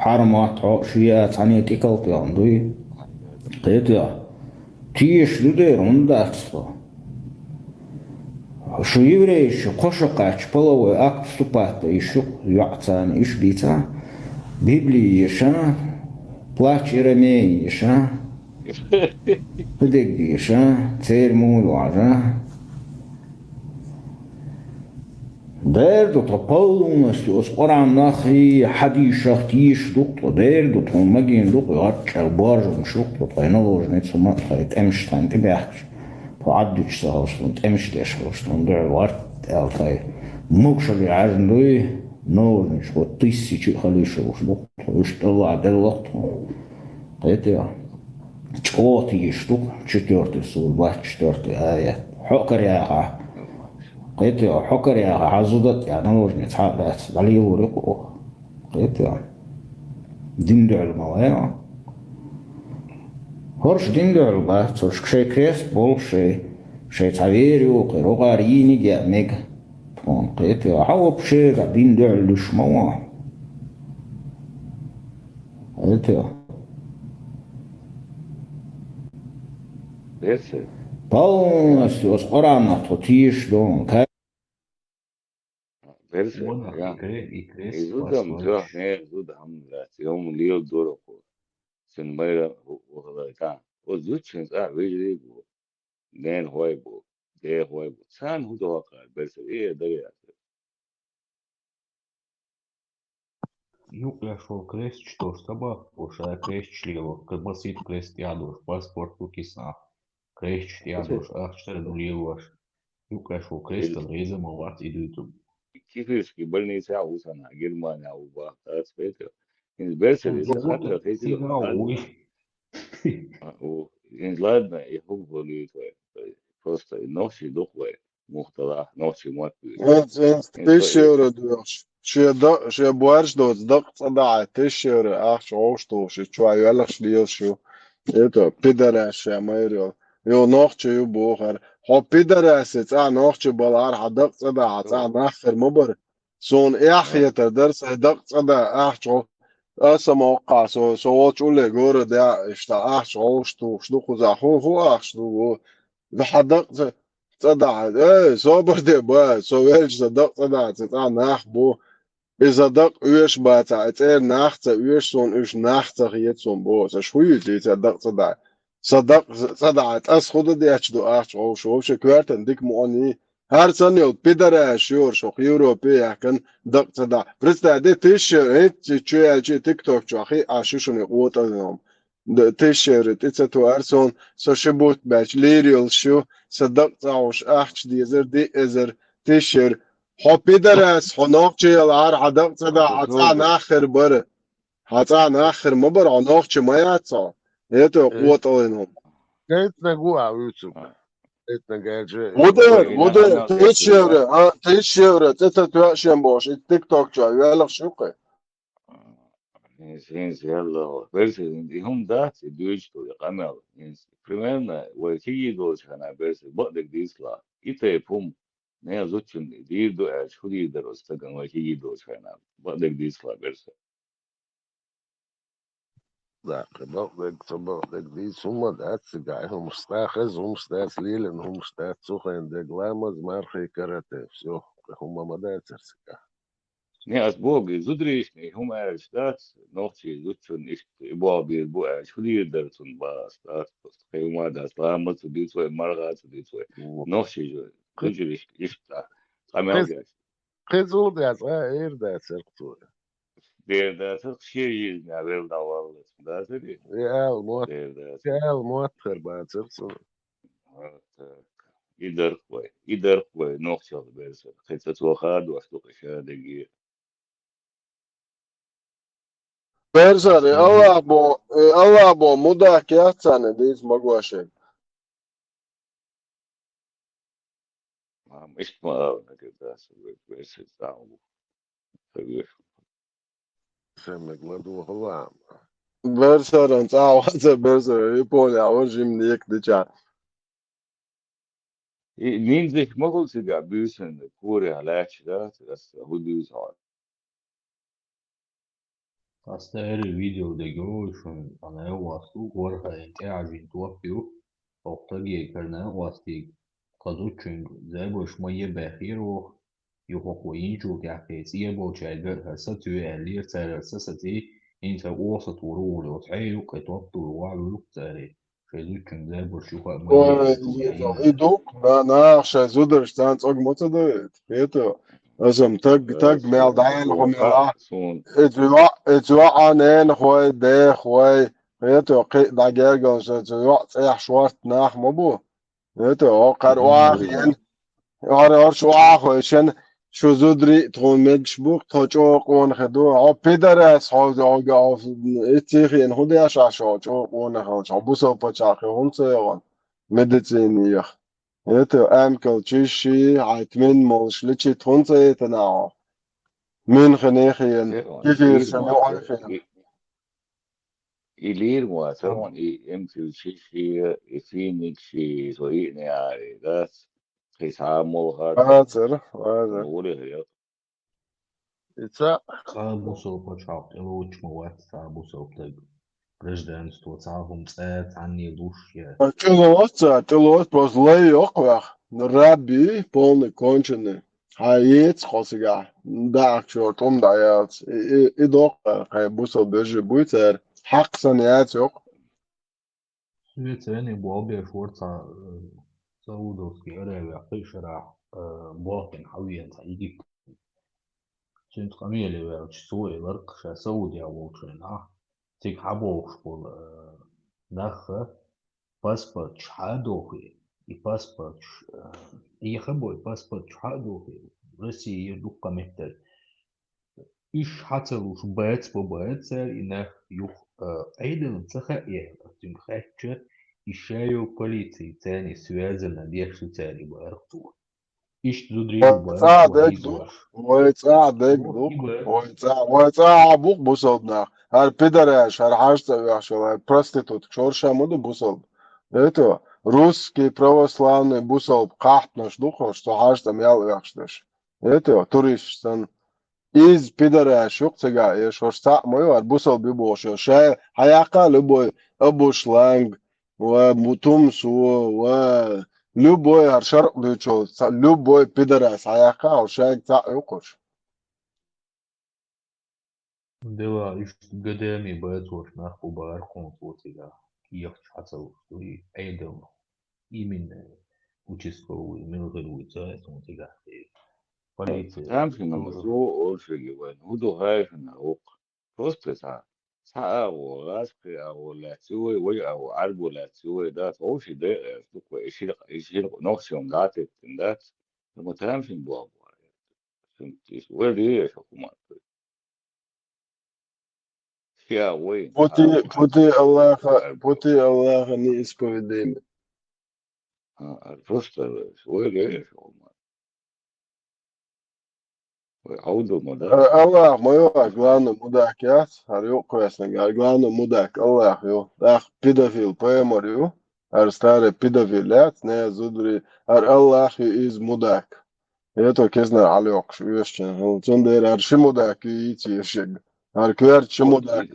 Хьарам вац хьо а, шен а цхьаьна тӀекал тӀехь дуй. Кхетий? Теша ду дера, хӀунда дац тхо? Шу еврейша кхо шо кхаьчча, половой акт вступать дан йиш ю-кх йоӀ царна, уьш дийца. Библия еша, плач Иеремии еша, кхидерг еша, церан мула вожа. Дера ду тхо полностью оцу Къуръанах а, хьадисах а теша ду-кх тхо, дера ду тхуна магийна ду-кх, гӀаттачӀагӀ боржамаш ю-кх тхо, тхайн наложница хӀума а, тхайн тӀемаш тхайна тӀебаьхкича, тхо Ӏаддуьтуш ца хилча, тхуна тӀемаш деш хилча, тхуна дуьхьал варт аьлла тхайн могушалле хьаьжна дуй, наложница вот тысяча а хила йиш йолуш ду-кх тхо, уьш тӀалла делла-кх тхуна. Кхетий? ЧӀогӀа теша ду-кх, четвёртый сура, двадцать четвёртый аят. Хьо а караяхьа. Кхетий, хьо караяхьа, хьан зуда а тӀехь наложница хьа а дац, дӀалелор ю-кх оха. Кхетий? Дин дуьхьал ма вай хьо. ХӀорш дин дуьхьал бац, хӀорш шайн крест болуш, шайн, шайн цхьа вер ю, кхин рогӀера йийниг яа мега. Тхуна, кхетий, хьан вообще дин дуьхьал луьйш ма ву хьо. Кхетий. Берсе. Полностью оцу Къуръанах тхо теша ду. Берсе, Вон я. Икре, икре, И зуда м спасла. Тох, не, зуда хьамлац, я ум лел дороху. Син майра у-, ухалайта. О зудчун цӀа вежарий бу. Ненахой бу, дехой бу. Царна хӀун доху аьлла, берса, э, дар яц. Юкъеш вол кресташ долуш ца баккхалуш, ша кресташ лело, масийтта крест тӀехь долуш, паспорт ву кисана. Кресташ тӀехь долуш, ахча тера ду лелош. Юкъеш вол крестан реза ма вац и дуьйцург. Кифирский больницехь ву санна, Германехь ву бахта дац хетар. ХӀинца берсале иза хаттар хезира. ХӀинца ладно, и хӀума хӀун дуьйцу вай. Просто и нохчий ду-кх вай. Муха делахь, нохчий мотт буьйцу. ХӀинца, хӀинца тысяча евро доьхуш. Шен да-, шен боьрша доцу дакъа цӀа дахьа, тысяча евро ахча гӀовш тухуш, и чохь йоьлхуш лелаш ю. Это, пидорас ша майра йолу. Йо, нохча ю бохара. Хьо пидорас, и цӀа нохча балахьара, хьан дакъа цӀа дахьа, цӀа нах хир ма бара. Суна эхь хетар дара, сайн дакъа цӀа дахьа ахча гӀо-, аса ма воккхахь, со, со волчу улле гора де а, иштта ахча гӀовш тухуш ду кхузахь. ХӀун, хӀун ахча ду, во? Хьан дакъа цӀа, цӀа дахьа. Эй, собар де, ба, со велча сан дакъа цӀа дахьа, цӀа нах бу. Иза дакъа оьшуш бацахь, и цӀера нах ца оьшу суна, уьш нах ца хета суна боху, аса хӀун юьйцу, цара дакъа ца даьа? Сан дакъа ца даьа, аса хӀун дан детташ ду ахча гӀовш, вовшийн коьртана дика ма оьнний. ХӀара санна йолу пидораш ю хӀорш хӀокху Европе яьккхина дакъа ца даьа. Представь, де тысяча, хӀинца чу яьлча тикток чохь хиъ а шу шуна къотӀаллин хӀума. Д-, тысяча евро тӀе ца тоьар суна, со ши бутт баьчча лийр йолуш ю, сан дакъа цӀа гӀовш ахча дезара, диъ эзар, тысяча евро. Хьо пидорас, хьо нохча ялахьара, хьан дакъа ца дахьа, хьан цӀа нах хир бара. Хьан цӀа нах хир ма бара, хьо нохча ма яц хьо. ХӀета къотӀаллин хӀума. Гайтнаг ву а вуьйцург. Гайтнаг аьлча, ву дера, ву дера, тысяча евро, а, тысяча евро, цӀе ца тоьа шен бохуш, и тикток чохь йоьлхуш ю кхин. ХӀинца, хӀинца яьлла, берсале, и хӀума дац, и дуьйцуш долу, и къамел. ХӀинца, примерно, вай кегий долчу хенахь берсале, бакъдерг дийцалахь, и тайпа хӀума, нехан зудчунна дийр ду аьлча, хӀун дийр дара оцу стагана вай кегий долчу хенахь? Бакъдерг дийцалахь, берсале. Даккха, бакъдерг, ца бакъдерг дийца хӀума дац цигахь, и хӀумаш дац, хеза хӀумаш дац, лелина хӀумаш дац, цу хенахь дерг ламаз, мархий, карате, всё, кхин хӀума ма дацара цигахь. Не, ас боху, и зударийшна и хӀума аьлча дац, нохчий зудчунна иштта и болх бийр бу аьлча, хӀун дийр дара цунна боху ас дац, просто кхин хӀума а дац, ламаз а ца дуьйцу вай, марха а ца дуьйцу вай. Нохчий зударийшна иштта къамел деш. Кхин зулам яц, а, эр дацара кху цо. Дера дацара, шен йизна велла дӀаваллалц дацара и? И ала мотт, дера дацара. И ала мотт хир бацара цунна. Вот так. И дарх вай, и дарх вай, нохчалла берсале. Кхин ца цо хадош ду кхин ша дерриге. Берсале, и Аллах бо, и Аллах бо, мудак яц царна дийца магош. Мама, иштта ма ала, наггара дас, берсале, цхьа а ву. Хавеш. Шен мег ладогӀа ла. Берсаран цӀа а ваца, берсара, Япония вара жимма нека дича. И ниндзих ма хуьлу цигахь буьйсанна, корехь лаьтташ дац, аса хӀун дуьйцу хьо? Ас тӀе аьлла видео дегайо шуна, ана йо васту, ворхӀе тӀеӀажийна топ ю, хӀокху стаге карна а вастийга, тхан зудчуьнга зайбарш ма е баьхкира оха, юха хӀокхо йинчул тӀаьхье цӀе болчаьрга а хӀара сацоь аьллера, цара хӀара са саций, хӀинца хӀара оха сатур ву олий, оцу хье юккъе топ тур ву, вуьллу цаьрий. Шайн зудчуьнга зайбарш юха а ма е. Ой, и ду-кх, на-, наха шайн зударш царна цӀог ма ца до веза. Хета, аса-м таг, таг мел дӀаяьлла хӀума яра. Эцу йоӀ-, эцу йоӀа ненахой, дехой, хета, кхин а дӀагергалш, эцу йоӀ цӀехь шорта нах ма бу. Хета, хӀокхара охьахиъна, хӀара, хӀорш охьахойшина, шу зударий а тхуна мегаш бу, тхо чӀогӀа къонахий ду. Хьо пидорас, хьо, хьо, хьо, и цихийна хӀун деш ахь, хьо чӀогӀа къонахий хилча, хьо бусалба пачхьалкхе хӀунда ца яхана? Медицина еха. Это амкал чиши, хьайн тмин молуш личи тхунца этана хьо. Мюнхене хиена, кефир сан юкъа хиена. И лийр вацара хьуна, и эмкал чиши, и финик ши, со иъне ари, дац? Кхин цхьа а молха дац. Вацара, вацара. Вури хье. Ица. Цхьа бусалба пачхьалкх тӀелоцуш ма вац, цхьа бусалба таг. Гражданство, цхьа хӀума цӀа, цхьанне луш я. ТӀелоцу, цхьа тӀелоцу, просто лай йоккхавех. Рабби, полный конченый. Хьан ецахь хьо цигахь? ДӀахьакхачо тӀум дӀаялц. И, и, и доккха, кхайн бусалба вежарий буй цара. Хьакх санна яц йоккха. Швецияне болх беш вара цхьа, э, Саудовский Аравия кхин шарахь, э, болх бина хьавеана цхьа Египте. цуьнца къамеле ваьлча, цо и ларкъ ша Саудехь волчу хенахь, цига хьабохуш болу, э, нах а паспорташ хьа а дохий, и паспорташ, э, Ӏеха а бой, паспорташ хьа а дохий, Россия дуккха меттара. Уьш хьа ца луш бац, бо бац цара и нах юха, э, Ӏедална ца хаьа, цуьнга хаьттича, и ша йолу полици царний связана деш ду цара и бахарх цо. Иштта зударий вай бу цӀа а бара дерг ду, хьийзош. Вай цӀа а дерг ду, вай цӀа, вай цӀа а бу бусалба нах. ХӀара пидараш, хӀара хьажа цӀа оьхуш йолу, хӀара проститутка шорша ма ду бусалба. Это русский православный бусалба кхахьпанаш ду хӀорш, цу хьажа цӀа мел оьхуш дерш. Это туристаш санна. Иза пидараш ю-кх цигахь, эш хӀорш цхьаъ ма ю, хӀара бусалба ю бохуш йолу. Ша хьаяккха любой Абушланг, ва му-, Тумсо, ва любой хӀара шаркъ дуьйцу, ца-, любой пидарас хьаяккха, хӀорш шайга цхьаъ ю-кх хӀорш. Дела иштта гадами бацош нах бу бахарх хьуна цо цигахь, кехаташ хьа ца луш ду и Ӏедална. Именно участковый мила хир вуй ца хаьа суна цигахь. Полиция. Тамашийна ма цо олуш верг вайн. ХӀун ду хаьа шуна вукху? Просто цхьа, цхьа агӀо, ласкхи агӀо лаьцна ю вай, вай агӀо, Ӏаьрбо лаьцна ю вай, дац, вовшийн декъеш ду-кх вай, и шира, и шира нохчийн гӀатеттина дац, амма тамашийна боху боху. Цуьнан иза вай лийраш хӀокху маттахь. Ша вай, Пути, а, пути Аллаха, а, пути Аллаха неисповедимы. А, а, просто вай лийраш хӀокху маттахь. Вай Ӏовдал ма дац. Э, Аллах ма ю, а главный мудак яц, хӀара юкъа кхоьссинарг, а главный мудак Аллах ю. ТӀаккха педофил пайхамар ю, хӀара старый педофил яц, не зударий, хӀара Аллах ю иза мудак. Это киснахь Ӏалайоккхуш оьшучун. Цундела хӀара ши мудак ю йийца езаш ерг. ХӀара коьрта ши мудак,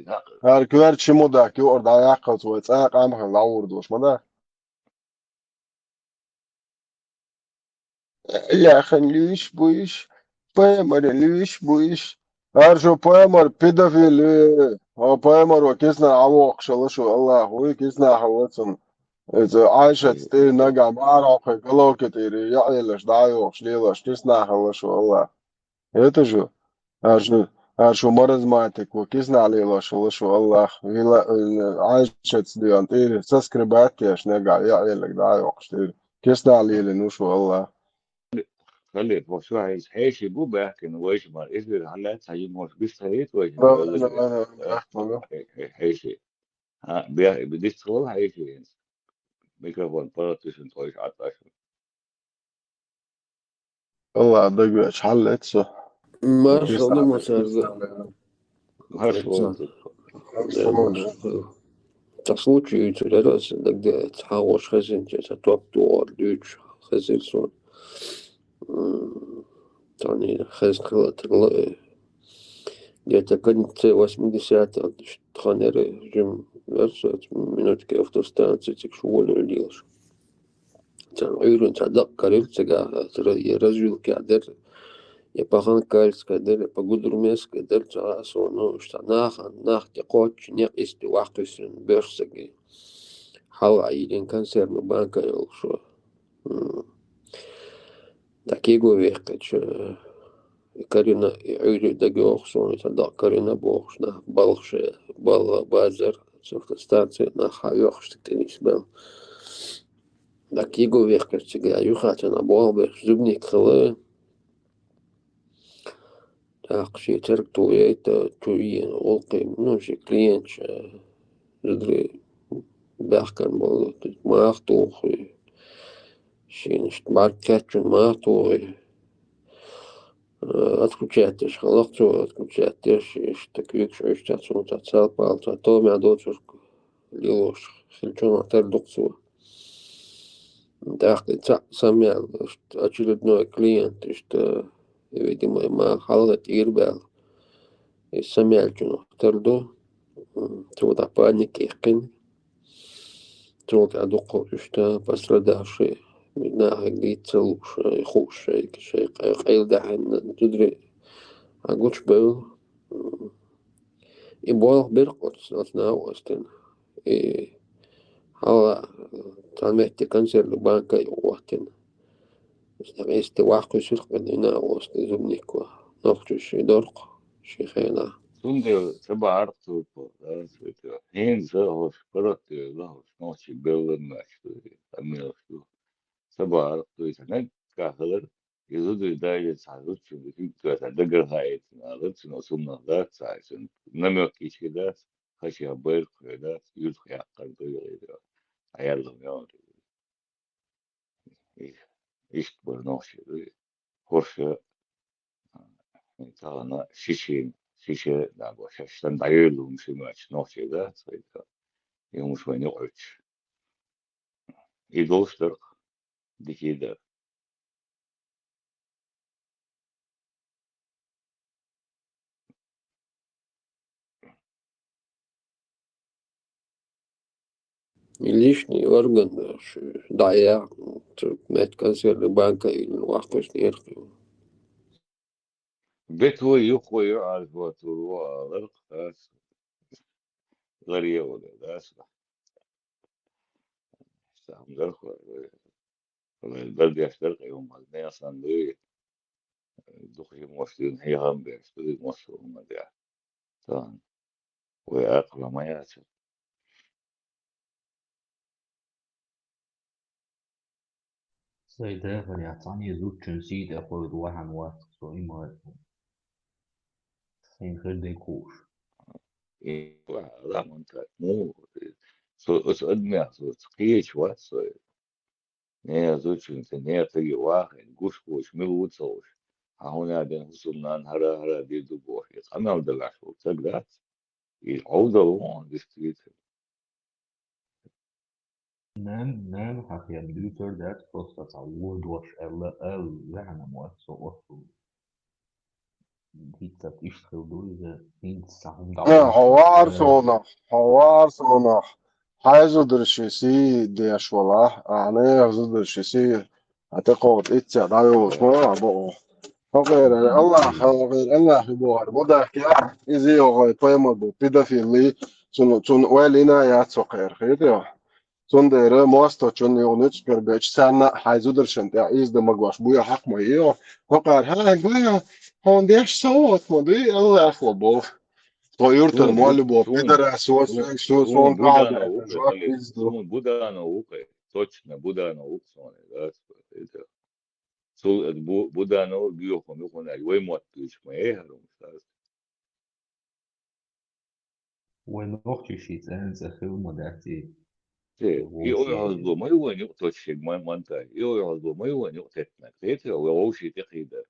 хӀара коьрта ши мудак юкъара дӀаяккхалц вай цкъа а къам хилла дӀагӀур долуш ма дац. Лаьхна луьйш бу иш, пайхамарна луьйш бу иш. ХӀара шу пайхамар педофил ю, хьо пайхамаро киснахь Ӏавоккхуш хилла шу Аллах вуй, киснахь хилла цунна. Иза Ӏайшаца тӀе нагахь бахьара хьокхуьнга головка тӀера яӀ еллаш дӀа а йохуш лелош, киснахь хилла шу Аллах. ХӀета шу? ХӀара шу, хӀара шу маразматик ву, киснахь лелош хилла шу Аллах. Вила, э, Ӏайшаца доьгӀна тӀера соскребать еш нагахь яӀ елларг дӀа а йоккхуш тӀера. Киснахь лелийна ву шу Аллах. Халид, хӀо шу хьайса хьеший бу баьхкина вайша мара, эфир хьалаьцна хьан йимхош бист хьаийта вайша мара, хье-, хье-, хьеший. ХӀа, бе-, дист хилла хьеший хӀинца. Микрофон паргӀатвисина тхойша Ӏатташ. Аллах дагавеача хьаллаьцна со. Маршалла ду, Масарза. Маршалла ду. Цхьа случай юьйцур яра аса дагадеъча, хьагӀош хезинча, цхьа топ тухур дуьйцуш хезира суна. М, тани хезна хилла тарло, э, где-то конце восьмидесятых тхан яра, жим версия, минутки автостанция, цига шу волавелла лелаш. Царна Ӏуьйранна цхьа дакъа карийра цигахь, цара я развилка дара, я по Ханкальская дара, я по Гудермесская дара, цхьа а со, ну, уьш цхьа наха, нах тӀе кхоччу, некъ исти ваккхуьйсина боьрша сага. Хьала Ӏийрина консервный банка йолуш. М. ТӀаккха кего вехкача, и карийна, и Ӏуьйре дагайогӀу суна, и цхьа дакъа карийна бохуш, нах балха шайн, балха базар, цу автостанци нах хьаоьхуш, стаг тӀе нисбелла. ТӀаккха кего вехкача цига, юха царна болх беш, зубник хилла. ТӀаккха шен терг тӀе яйта, чу йина гӀуллакхе, ну, шен клиенташ, э, зударий баьхкина болу, маха туху, шена иштта бӀаьрг кхаьччун маха туху. Э, отключать деш хилла-кх цо, отключать деш, иштта куьйгаш Ӏуьйсуш цунна цхьа цхьалпал, цхьа томехь доцург лелош хилчунах тера ду-кх цо. ТӀаккха и цхьаъ самаяьлла, иштта очередной клиент, иштта, видимо, ма хьалха тӀера баьлла. И самаяьллачунах тера ду, м, цо дӀа паника яьккхина. Цул тӀаьхьа дуккха иштта пострадавший, нахе дийца ца лууш, шайн хууш, шайга, шайн къай-, къайладаьхьна зударий гучубевлла. М, и болх бира оцу, оцу накъостина. И хьала цхьана метте консервный банка а хӀоттийна. Стаг исти ваккхуьйсура-кх и накъост и зубник. нохчо ши доркх, ши хенахь. Цундела ца бахьарх турпал, да, сойту. ХӀинца хӀорш паргӀатдевлла, хӀорш нохчий белла моьттуш ду, къамелаш ду. Ца бахьарх ду, иза наггахь хилар, и зударий дайла цхьа зудчун, и хӀуьттуьйтар дагар хаийтина, алар цуьнан сумнах дац, цхьа цуьнан намёк йича дац, хачех байракх хьоьдац, юьртах яккхар ду, йогӀийла, Ӏаьржа мел. И, иштта бара нохчий дуй. ХӀорш, тахана шишин, шиша, да, бо, шаьш санна дӀайойла хӀума ши моьттуш нохчий дац, хӀаьта и хӀумаш вайна юкъа оьцуш. И долуш дара-кх, дика а дара. И лишний орган ш-, дӀаяхьа, цу меттан консервный банка йиллина ваккхачу нерах ю. Бето юххе ю, Ӏарфо тур ву алар-кх ас. Ларъе а ву, да, ас. Сан дара хӀара, вай дар деш дара-кх и хӀума, нехан санна дуй. Дукха жимош дуьйна хьехам беш ду, и массо а хӀума деш. Тахана вай акхарла ма яцара. Сайн дахарехь цхьаьна зудчун сий тӀе ховду вахьана вац со, и ма хӀара хир дерг хууш. И ва, ламан та, ну, со, со адамех, со кхеча вац со. Нехан зудчуьнца, нехан стаге вахийна, гуш воцуш мила ву ца хууш. Хьан хӀун аьлла дина хӀусамнана хӀара, хӀара дийр ду бохуш, и къамел далаш волу стаг дац. И Ӏовдал ву хьуна, действительно. Нан, нан хьан хенна дуьйцур дац, просто цхьа вон дош аьлла, аьлла, ваьхьана ма вац со оццул. ХӀинца иштта хила ду иза, хӀинца цхьа хӀума дӀа Э, хьо вахара сонах, хьо вахара сонах. Хьайн зударши сий деш валахь, ахьа нехан зударши сий, хьан тӀекховда иццехь дӀайолуш ма ваха боху. ХӀокхеран Аллах, хӀокхеран Аллах ю бохура, ма дахкехь, иза йогӀу пайхамар бу, педофил, цунна, цунна ойла йина яц хӀокхеран, хетий хьо? Цундела мостагӀчунна юха нуьцкъ хир бечу царна а хьайн зударшна тӀехь ийза дан магош буй хьакха ма йо. ХӀокхара хьан гой, хьуна деш ца воцу ма дуй, Аллах ва боху. Тхо юьртан молли бо, пидорас, ва, суна тӀаьхьа даьхна, жоп иза ду. Суна Буданов ву кхе, точно Буданов ву суна, да, это. Цул это Бу-, Буданов а боьхам ю хьуна аьлла, вай мотт дуьйцуш ма яй хӀара хӀума, да. Вай нохчий ши цӀенна цӀе хила ма дац и. Те, и вовшийн ойхьазло ма ю вайна юкъа тосуш ерг, ма-, мантай. И ойхьазло ма ю вайна юкъа теттинарг. Хетий хьо, вай вовшийн тӀекхийдар.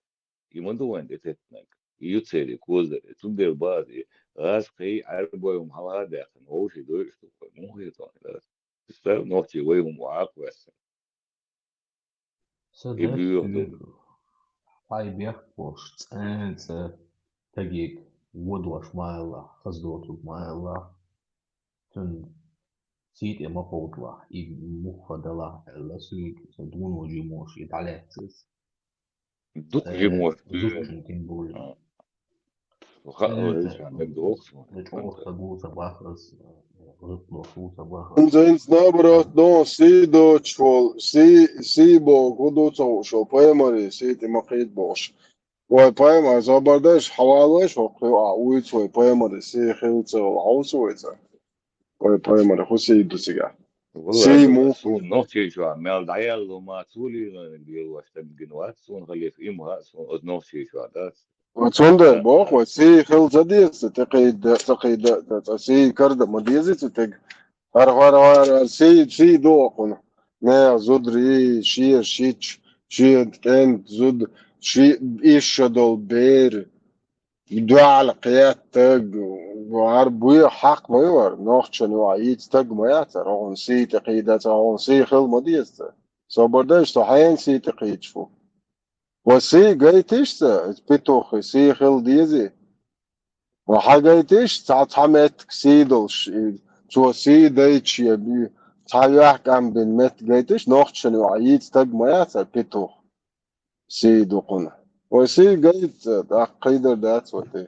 И ма ду вайна тӀе теттинарг. И ю церан козырь. Цундела база и гӀазкхий, Ӏаьрбой хӀума хьалха а даьккхина, вовшийн дойуш ду вай. Муха хетахь, да? Стаг нохчий вай хӀума ваккха ваьсса. Сан И дас буьйха ду. Хьайн бехк болуш цӀенна цӀе стаге вон дош ма алалахь, хаза доцург ма алалахь. Цуьнан сий тӀе ма кховдалахь, и муха далахь аьлла, соьга сан дуно жимош и дӀалаьцна иза. Дукха Э, жимош дуьйна. Зудчун тӀе буьйлу. А. Ха-, Э, ой, ша, мега доху суна. Э, чӀогӀа ца гу ца бах ас, э, гӀиртӀа дош ву ца бах ас. ХӀинца, хӀинца наоборот, но, сий доцуш волу, сий, сий боху, хӀун ду ца хууш волу пайхамарийн сий тӀе ма кхийда бохуш. Вай пайхамар, собар дайша, хьавалойша хӀокху юкъахь, вуьйцу вай пайхамарийн сий хилла ца волу, хьовса вай цара. Вай пайхамар хӀун сий ду цигахь? Валлай, сий валлай, муха суна нохчийчохь мел дӀаяьлла хӀума, цо лелийна лелош стаг гина вац, суна хилийта, и ма хаьа суна, оцу нохчийчохь дац. Ва цундела боху, вай сий хила ца деза, ца кхийда, ца кхийда, ца, ца сий карда ма деза ца тегга. ХӀара, хӀара, хӀара, хӀара, сий, сий ду хьуна. Нехан зударий, шен шича, шен кӀентан зуда, ши, иша долу бер. Дуьхьал кхеттаг, вар буй хьакха ма ю вара, нохчан юкъахь йийца стаг ма яцара, хьуна сий тӀе кхийда ца, хьуна сий хила ма деза ца. Собар дайша, со хьенан сий тӀе кхийдаш ву. Ва сий гайтиш ца, петух сий хила дезий? Ва хьан гайтиш, цхьа, цхьа меттиг сий долуш, и, цо сий дайча, я, цхьа юьхькӀам бина меттиг гайтиш, нохчан юкъахь йийца стаг ма яцара, петух. Сий ду хьуна. Вай сий гайта, тӀаккха кхийдар дац вай тӀе.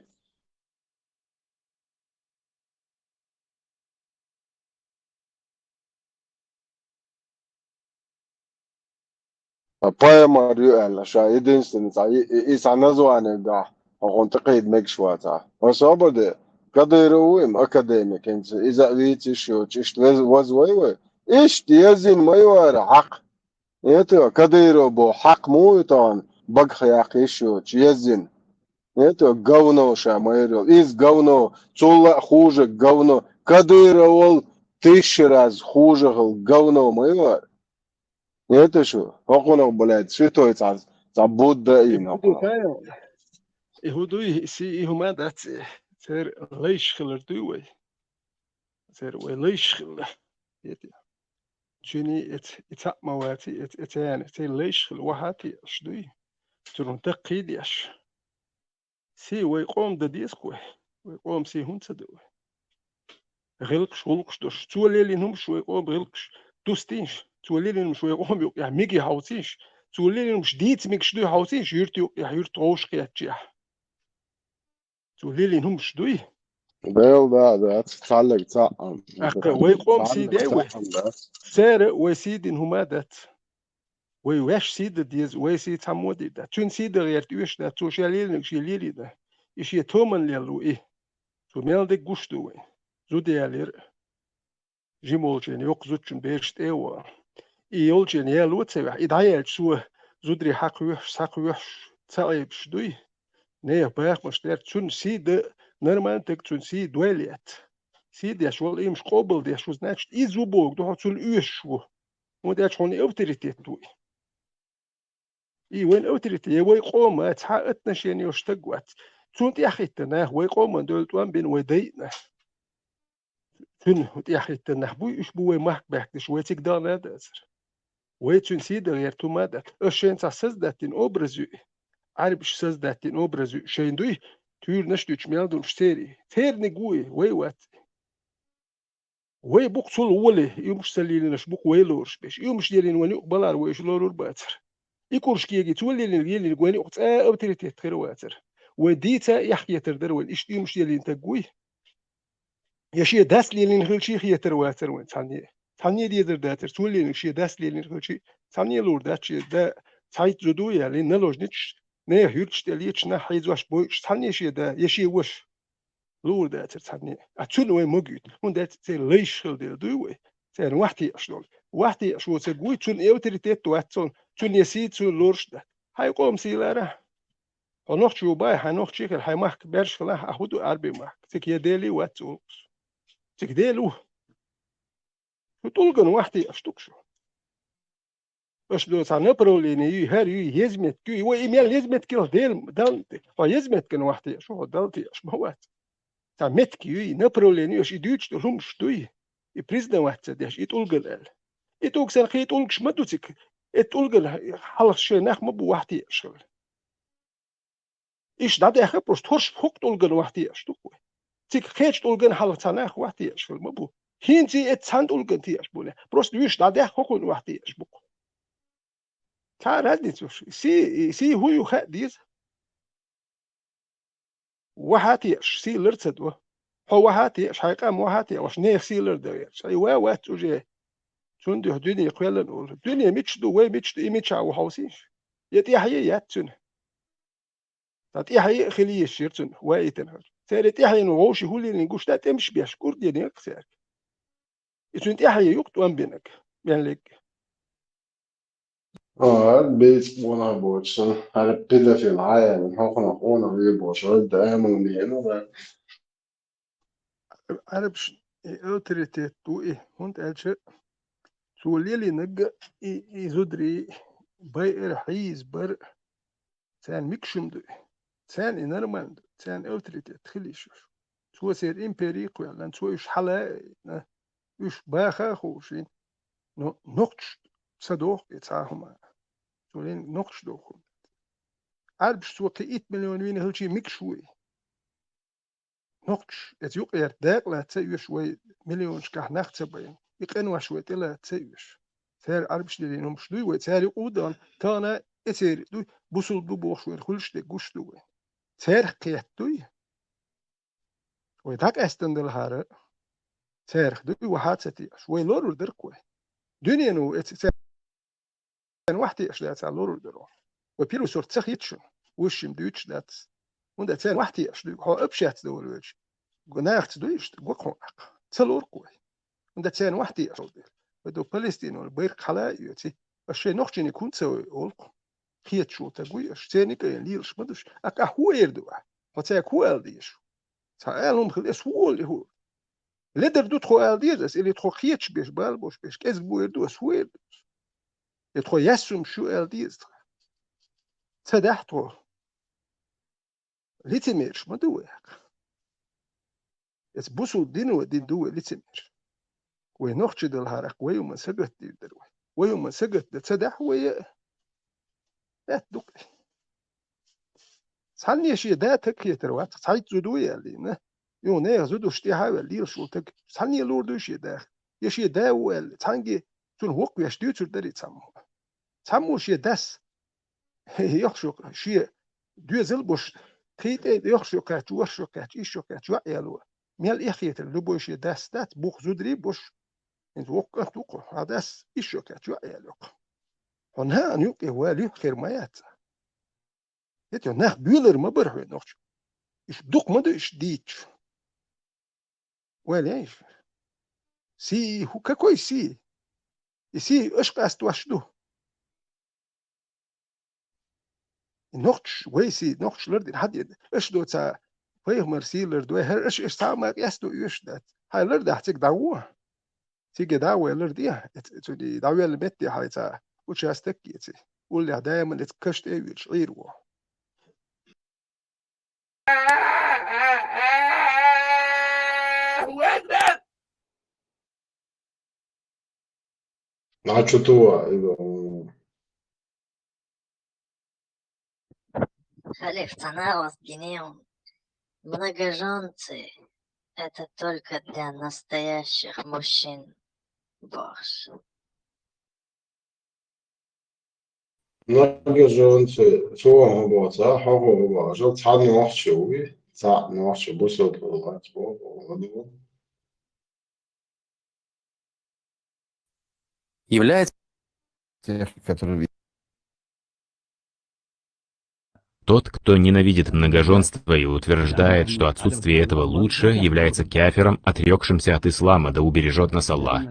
А пайхамар ю аьлла, ша единственный цхьа, и, и, и цхьа название дахь. Хьо хӀунда тӀекхийда мегаш вацахь? Особенно Кадыров ву-м академик, хӀинца иза а вийца йиш йоцуш, иштта вез-, ваза вай вай. Иштта еззина ма ю ара хьакха. Эта Кадыров бо хьакха ма ву тахана багах яккха йиш йоцуш, еззина. Эта говно ша ма йир йолу. Иза говно, цул а хуже говно. Кадыровал тысяча раз хуже хила говно ма ю ара. Эта шу, хӀокхунах, блядь, святой цхьа, цхьа Будда а йина хӀокхунах. И хӀун дуй, и си-, и хӀума дац, церан лайш хилар дуй вай. Церан вай лайш хилла. Эта. Чуьний эца, и цхьаъ ма вац, эца, эца яна, церан лайш хилла, вахьа теъаш дуй. Цуьнан даккхий деш. Сий вай къоман дан деза-кх вай. Вай къоман сий хӀунда ца дан вай? ГӀиллакхаш, гӀуллакхаш долуш. Цо лелийна хӀумаш вай къоман гӀиллакхаш дустийша. Цо лелийна хӀумаш вай къоман юкъехь мегий хьовсийша. Цо лелийна хӀумаш дийца мегаш дуй хьовсийша, юьрта юкъехь, юьрта вовшахкхетчехь. Цо лелийна хӀумаш дуй? Дела да, да, цхьаллиг цхьаъ. ТӀаккха вай къоман сий дай вай? Цхьаллиг цхьаъ, да. Церан вай сий дина хӀума дац. Вай ваьш сий дан деза, вай сий цхьаммо а дийр дац. Цуьнан сий дан гӀерта оьшуш дац, цо ша лелийнарг шен лелийна. И шен томан лелла ву и. Цо мел дерг гуш ду вайн. Зуда ялийра. Жима волчу йоккха зудчун бераш тӀе а вахана. И йолчу яло ца ваьхьа, и дӀаяьлча цо зударий хьакхоьхьуш, схьакхоьхьуш, ца Ӏебаш дуй? Нехан бахамаш дерг, цуьнан сий дан, нормальный стаг, цуьнан сий дой лаьцна. Сий деш волу, иймаш къобалдеш ву, значит, иза ву бохург ду хьо, цунна оьшуш ву. ХӀунда аьлча хьуна и авторитет ву и. И вайн авторитет, я вай къоман цхьа отношение йолуш стаг вац. Цунна тӀаьхьахӀиттина нах, вай къоман девлла тӀом бина вай дайна. Цуьнан тӀаьхьахӀиттина нах буй, уьш бу вай махка баьхкинарш, вай цига дахана а дацара. Вай цуьнан сий дан гӀерта хӀума а дац. Аша шайна цхьа создать дина образ ю и. Ӏарбаша создать дина образ ю и, шайна дуй, туьйранаш а дуьтуш мел долуш церан. Церниг ву и, вай вац и. Вай бу-кх цул волий, и хӀумаш ца лелийнарш бу-кх вай лоруш берш. И хӀумаш лелийна вайна юкъа балар вай уьш лорур бацара. И курш кегий цо лелийнарг, лелийнарг вайна юкъа цкъа а авторитет хир а вацара. Вай дийца а эхь хетар дара вайна, иштта и хӀумаш лелийна стаг вуй. Я шен дас лелийна хилчий хетар вацара вайна цхьанне. Цхьанне дезар дацара, цо лелийнарг шен дас лелийна хилчий, цхьанне луур дац шен да цхьайтта зуда ву аьлла, наложницаш, нехан юьрташ тӀе леташ, нах хьийзош бойуш, цхьанне шен да, я шен ваша. Луур дацара цхьанне. А цунна вай магуьйту. ХӀунда аьлча церан лайш хила дела дуй вай. Церан вахьтеаш долу. Вахьтеаш воцург вуй, цунна и авторитет вац цунна. Цунна я сий, цунна лоруш дац. Хьайн къоман сий лара. Хьо нохчо ву бахь, хьайн нохчий хир, хьайн махка берш хилахь, ахь хӀун ду Ӏарбийн махка? Цига я Дела вац улкхус. Цига Дела ву. Шу тӀулган вахьтеаш ду-кх шу. Аша ду цхьа направление юй, хӀара юй, еза меттиг юй. Вай и мел еза меттиг йолу Дела, Далла тӀе. Хьо еза меттиган вахьтеаш ву, хьо Далла теаш ма вац. Цхьа меттиг юй, направление ю, аша и дуьйцуш долу хӀумаш дуй. И признавать ца деш, и тӀулган аьлла. И тӀулг санна кхин тӀулгаш ма ду цига. И тӀулган хьалха шайн нах ма бу вахьтеаш хила. Иштта дӀадаьхна просто хӀорш хӀокху тӀулган вахьтеаш ду-кх вай. Цига кхечу тӀулган хьалха цхьа нах вахьтеаш хила ма бу. ХӀинца и эцу цхьана тӀулган теаш бу нах. Просто уьш дӀадаьхна хӀокхунна вахьтеаш бу-кх. Цхьа а разница уьш. Сий, сий хӀун ю хаа деза. Вахьа теаш, сий лар ца до. Хьо вахьа теаш, хьайн къам вахьа теаш, нехан сий лар дан гӀерташ. Хьайн ва вац уже. Цунна дуьхьа дуьне кхоьллина волу. Дуьне мича ду, вай мича ду, и мичахь ву хьовсийша. Я тӀаьхье яц цуьнан. Ткъа тӀаьхье а хила йиш яра цунна, ваийтина хилча. Церан тӀаьхьено вовшийн хӀун лелийна гуш дац, тӀемаш беш, кӀур дина яра-кх цаьрга. И цуьнан тӀаьхье ю-кх тӀом бинарг, мел лерг. А, бецкъа гӀунах боцуш, хӀара педофил хьаяьлла, хӀокхунах гӀунах ве боцуш, вай да амал меана, да. Ӏарбаш и авторитет ду и, хӀунда аьлча цо лелийнарг и, и зударий байар, хьийзабар, царна микшум ду и. Царна и нормально ду, царна авторитет хила йиш ю. Цо церан импери а кхоьллина, цо уьш хьала а айина, уьш баха а ховшийна. Но нохчаш ца доху и цхьа а хӀума. Цо леринарг нохчаш доху хӀума. Ӏарбаш цо кхин итт миллион вийна хилчий микаш ву и. Нохчаш, эца юкъерта дакъа лаца ца оьшу вай миллионашкахь нах ца байна. И къинош вай тӀе лаца ца оьшу. Цара Ӏарбаш деррина хӀумаш дуй вай, цара юкъа а дан, тахана а эцеран дуй, бусулба ду бохуш вайна хуьлуш дерг гуш ду вай. Царах кхетта дуй. Вай дӀакъаьстина делахьара, царах дуй вахьа а ца теаш. Вай лорур дара-кх вай. Дуьнено эца, царна вахьа теаш дацахь лорур дара вай. Вай пирусорт ца хетта шуна, вуьшшим дуьйцуш дац. ХӀунда царна вахьте аш дуй, хьо общаться довлуьйтуш. Нахаца дуй иштта, гукхун акх. Ца луркх вай. ХӀунда царна вахьте аш дер. Вай ду Палестино байракх хьала а йоьций. Аш шайн нохчийник хӀунда ца вай олкху? Кхеташ ву таг вуй аш. Церник а лелаш ма душ. Акх ахь хӀу эр ду ахь? Хьо цаьрга хӀу аьлла дезаш? Цхьа аьлла хӀума хила, эс хӀу олу и хӀу? Ледар ду тхо аьлла деза ас, или тхо кхеташ беш, бала бош беш, кӀезиг бу эр ду ас, хӀу эр ду ас? И тхо яьссумаш ю аьлла деза тхо. Ца дахь тхо. Лицемерш ма ду вай акх. Эс бусул дин вай дин ду вай лицемерш. Вай нохчи дала хьаракх, вай хӀуман сагатдийр дара вай. Вай хӀуман сагатда ца дахь вай а. Бет дукъ. Цхьанне шен да таг хетар вац, цхьайтта зуда ву аьллина. Юха нехан зудаш тӀехьа а ваьлла, лелаш волу таг. Цхьанне лур дуй шен даха? Я шен да ву аьлла, цхьаьнге цунна воккхавеш дуьйцур дарий цхьаммо? Цхьаммо шен дас, йохуш йоккха, шен доьзал а бош, кхин тӀе йохуш йоккхаьчча, ворхӀ йоккхаьчча, исс йоккхаьчча йоӀ яьлла ву. Мел эххетар, любой шен дас дац, бух зударий а бош, хӀинца воккха кӀант ву-кх, хьан дас исс йоккхаьчча йоӀ яьлла йоккха. Хьо нахан юкъе валуьйту хир ма яц. ХӀета нах буьйлар ма бара хьоьнах чу. Иш дукха ма ду иш дийцча. Ваьлла иш. Сий хӀу, какой сий? И сий аша къастош ду. И нохчаш, вай сий, нохчаш лардина хьан де, аша доца пайхамар сий ларду, вай хӀара аша, аша цхьа а ма къасто оьшуш дац. Хьайн лардахь цига дӀагӀо. Цига дӀа а вай ларде, цуьнан дӀавелла метте хьайца участок кеци. Уллехь даиман эцу каш тӀе а вуьйлуш, Ӏийр ву. А чё то, э, Халиф, цхьана вас гинеун. Многоженцы — это только для настоящих мужчин борщ. Многоженцы, цо хӀун боху, цхьа хьо хӀун боху, жал цхьа нохча вуй, цхьа нохча бусалба вац боху, хӀун боху. Является тех, которые Тот, кто ненавидит многоженство и утверждает, что отсутствие этого лучше, является кафиром, отрёкшимся от ислама, да убережёт нас Аллах,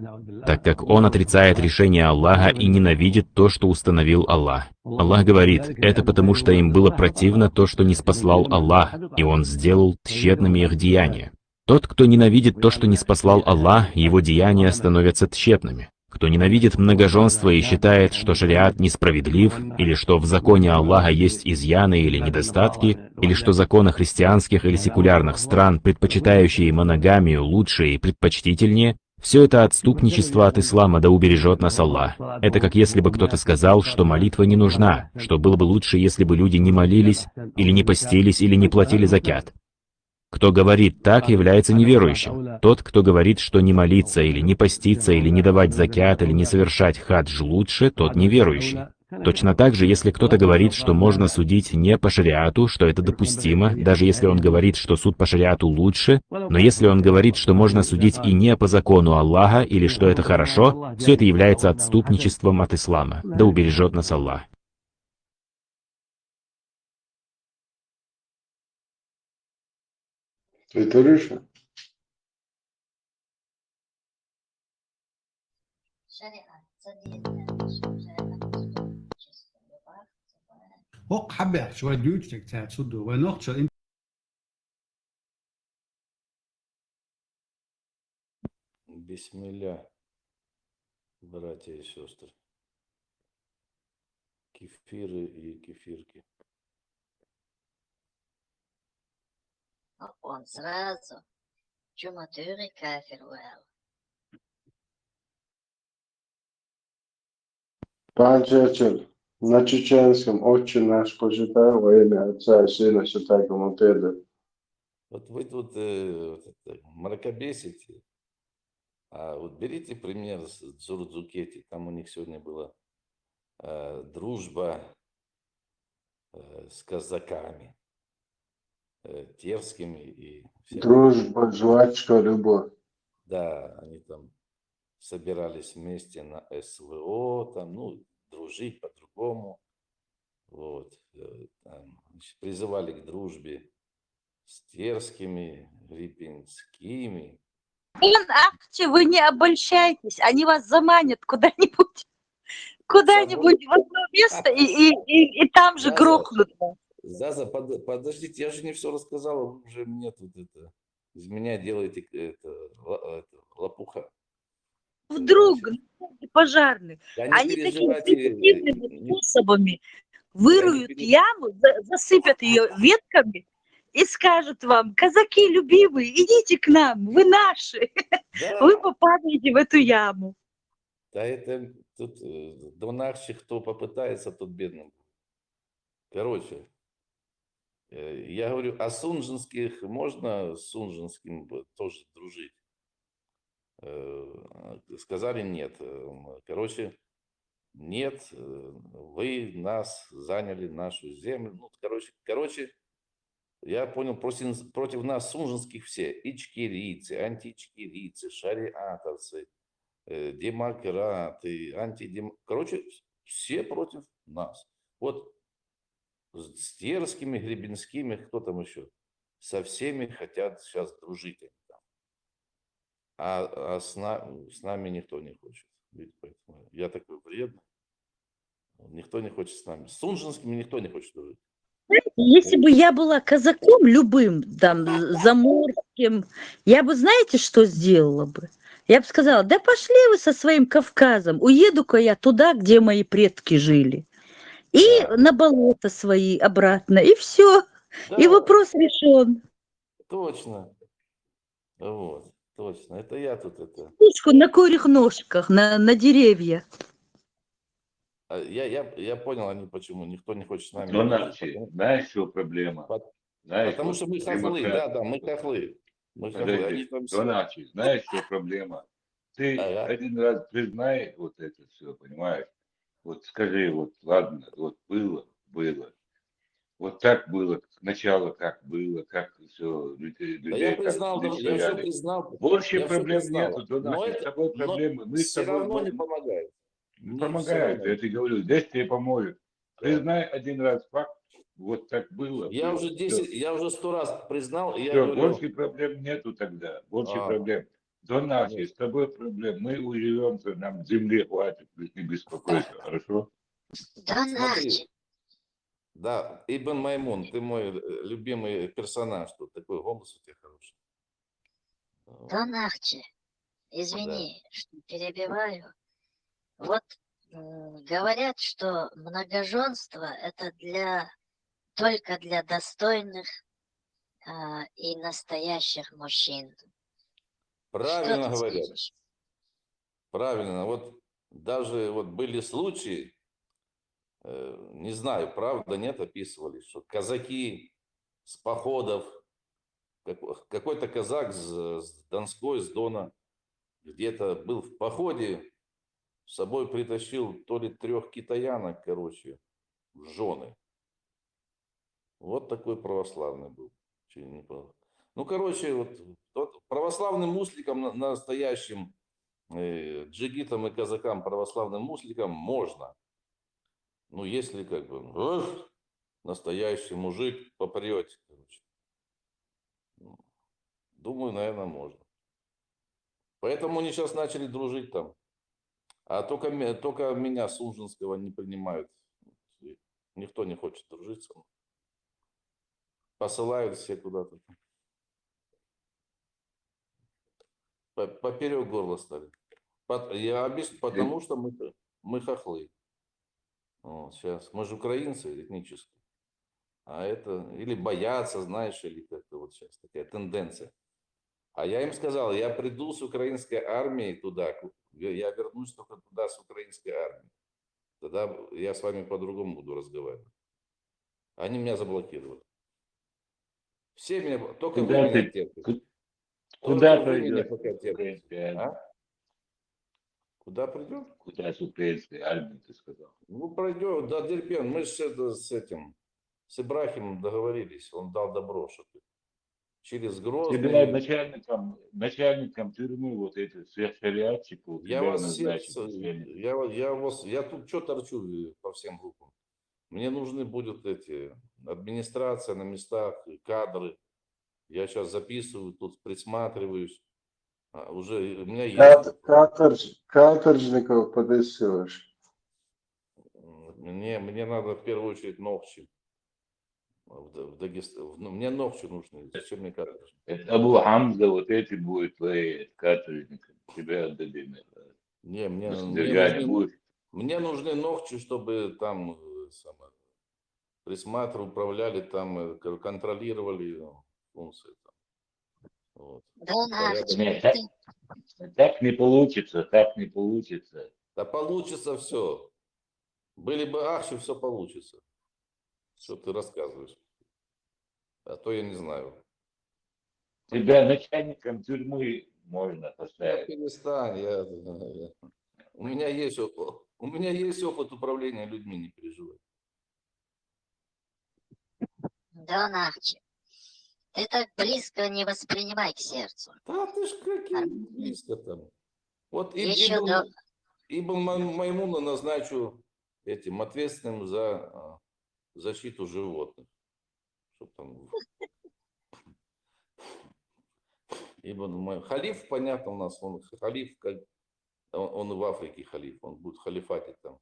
так как он отрицает решение Аллаха и ненавидит то, что установил Аллах. Аллах говорит: «Это потому, что им было противно то, что ниспослал Аллах, и Он сделал тщетными их деяния». Тот, кто ненавидит то, что ниспослал Аллах, его деяния становятся тщетными. Кто ненавидит многоженство и считает, что шариат несправедлив, или что в законе Аллаха есть изъяны или недостатки, или что законы христианских или секулярных стран, предпочитающие моногамию, лучше и предпочтительнее, всё это отступничество от ислама, да убережёт нас Аллах. Это как если бы кто-то сказал, что молитва не нужна, что было бы лучше, если бы люди не молились, или не постились, или не платили закят. Кто говорит так, является неверующим. Тот, кто говорит, что не молиться или не поститься, или не давать закят, или не совершать хадж лучше, тот неверующий. Точно так же, если кто-то говорит, что можно судить не по шариату, что это допустимо, даже если он говорит, что суд по шариату лучше, но если он говорит, что можно судить и не по закону Аллаха, или что это хорошо, всё это является отступничеством от ислама. Да убережёт нас Аллах. Ты дуришь? ХӀокху хьабехча вай дуьйцург цаьрца хӀун ду? Вай нохчо ин- Бисмилля, братья и сестры. Кефиры и кефирки. А он сразу чума тюри кафир вел. Пан Чечен, на чеченском «Отче наш» почитай, во имя Отца и Сына и Святаго Мутеда. Вот вы тут, э, вот это, мракобесите. А вот берите пример с Дзурдзукети. Там у них сегодня было, э, дружба, э, с казаками, э, терскими и всякими. Дружба, жвачка, любовь. Да, они там собирались вместе на СВО, там, ну, дружить по-другому. Вот, э, там, призывали к дружбе с терскими, гребенскими. Пан Ахчи, вы не обольщайтесь, они вас заманят куда-нибудь, куда-нибудь в одно место и, и, и, и там же Да, да. Грохнут вас. Заза, под- подождите, я же не все рассказал, а вы уже мне тут это, из меня делаете это, ла- это, лопуха. Вдруг пожарные, Да не они такими переживайте, примитивными не- способами выруют пере- яму, за- засыпят ее ветками и скажут вам: «Казаки любимые, идите к нам, вы наши». Да, Вы попадаете в эту яму. Да это тут э, до нас же кто попытается, тот бедным будет. Короче, э, я говорю, а Сунжинских можно с Сунжинским б- тоже дружить? Э, Сказали нет. Э, м, Короче, нет, э, вы нас заняли, нашу землю. Ну, короче, короче, я понял, против, против нас Сунжинских все. Ичкерийцы, антиичкерийцы, шариатовцы, э, демократы, антидем... Короче, все против нас. Вот с с терскими, гребенскими, кто там еще? Со всеми хотят сейчас дружить они там. А, а с, на- с нами никто не хочет. Видите, поэтому я такой вредный. Никто не хочет с нами. С Сунжинскими никто не хочет дружить. Если бы я была казаком любым, там, заморским, я бы, знаете, что сделала бы? Я бы сказала: «Да пошли вы со своим Кавказом, уеду-ка я туда, где мои предки жили. И Да. На болото свои обратно, и все. И Да, вопрос решен». Точно. Вот, точно. Это я тут это. Пушку на курьих ножках, на, на деревья. А Я, я, я понял, они почему никто не хочет с нами Дон дружить. Ахчи, Потому, знаешь, что проблема? пот- Знаешь, потому вот что мы хохлы, демократ- да, да, мы хохлы. Мы хохлы. Они Подожди, там Дон все. Ахчи, знаешь, что проблема? Ты Ага. один раз признай вот это все, понимаешь? Вот скажи, вот ладно, вот было, было. Вот так было, начало как было, как все людей, Да я людей как признал, да, я все вычисляли. Признал. Больше Я всё проблем признал. нету, Дон Но Ахчи, это- с тобой но проблемы. Мы с Все тобой равно не можем- помогает. не Мне всё помогает, равно. Я тебе говорю, здесь тебе поможет. Да. Признай один раз факт, вот так было. Я было, уже всё. десять, я уже сто раз признал, и я Всё, говорю, больше проблем нету тогда. Больше А. Проблем. Дон Ахчи, Нет. С тобой проблем. Мы уживемся, нам земли хватит, не беспокойся, хорошо? Дон Смотри. Ахчи, Да, Ибн Маймун, ты мой э, любимый персонаж, тут такой голос у тебя хороший. Вот. Дон Ахчи, извини, что перебиваю. Вот м, говорят, что многоженство это для только для достойных а, и настоящих мужчин. Что Правильно ты говорят. Скажешь? Правильно. Вот даже вот были случаи, э, не знаю, правда, нет, описывали, что казаки с походов, как- какой-то казак с, с Донской, с Дона, где-то был в походе, с собой притащил то ли трех китаянок, короче, в жены. Вот такой православный был. Чё, не понял. Ну, короче, вот, вот православным мусликам, на- настоящим э, джигитам и казакам, православным мусликам можно. Ну, если как бы эх, настоящий мужик попрете, короче. Ну, Думаю, наверное, можно. Поэтому они сейчас начали дружить там. А только, ме- только меня Сунжинского не принимают. Никто не хочет дружить со мной. Посылают все куда-то. Поперек горла стали. Пот- Я объясню, потому что мы, мы хохлы. Вот, сейчас. Мы же украинцы этнические. А это или боятся, знаешь, или как-то вот сейчас такая тенденция. А я им сказал, я приду с украинской армией туда, ку- я я вернусь только туда с украинской армией. Тогда я с вами по-другому буду разговаривать. Они меня заблокировали. Все меня, только вы Куда меня ты- терпите. ку- Только Куда вы меня пойдет пока терпите. украинская армия? А? Куда придем? Куда с украинской армией, ты сказал? Ну, пройдем до Дербент. Мы же это с этим, с Ибрахимом договорились. Он дал добро, чтобы через Ты Грозный. давай начальником, начальником тюрьмы вот этих всех шариатчиков Я тебя вас всех, назначу с- начальником. я, ва- я вас, я тут что торчу э, по всем группам? Мне нужны будут эти администрация на местах, и кадры. Я сейчас записываю, тут присматриваюсь. А, уже у меня Кат- есть. Каторж- Каторжников подыскиваешь. М, Мне, мне надо в первую очередь ногчи. В Д- в Дагест- в- ну, мне ногчи нужны. Зачем мне каторжники? Это Абу Хамза, вот эти будут твои каторжники. Тебя отдадим. Это. Не, мне, Если мне, держать нужны, будешь. мне нужны ногчи, чтобы там э, самое, присматривали, управляли, там э, кон- контролировали э, функции. Там. Вот. Дон Порядок. Арчи, Нет, так, так не получится, так не получится. Да получится все. Были бы ахчи, все получится. Что ты рассказываешь? А то я не знаю. Тебя начальником тюрьмы можно Да поставить. перестань, я, я- у меня есть оп- у меня есть опыт управления людьми, не переживай. Дон Арчи, ты так близко не воспринимай к сердцу. Да ты ж какие близко там. Вот и- Ещё Ибн, до- Ибн Май- Маймуна назначу этим ответственным за а, защиту животных. Чтоб там... Ибн Май- Халиф, понятно, у нас он халиф, как он, он в Африке халиф, он будет халифатить там.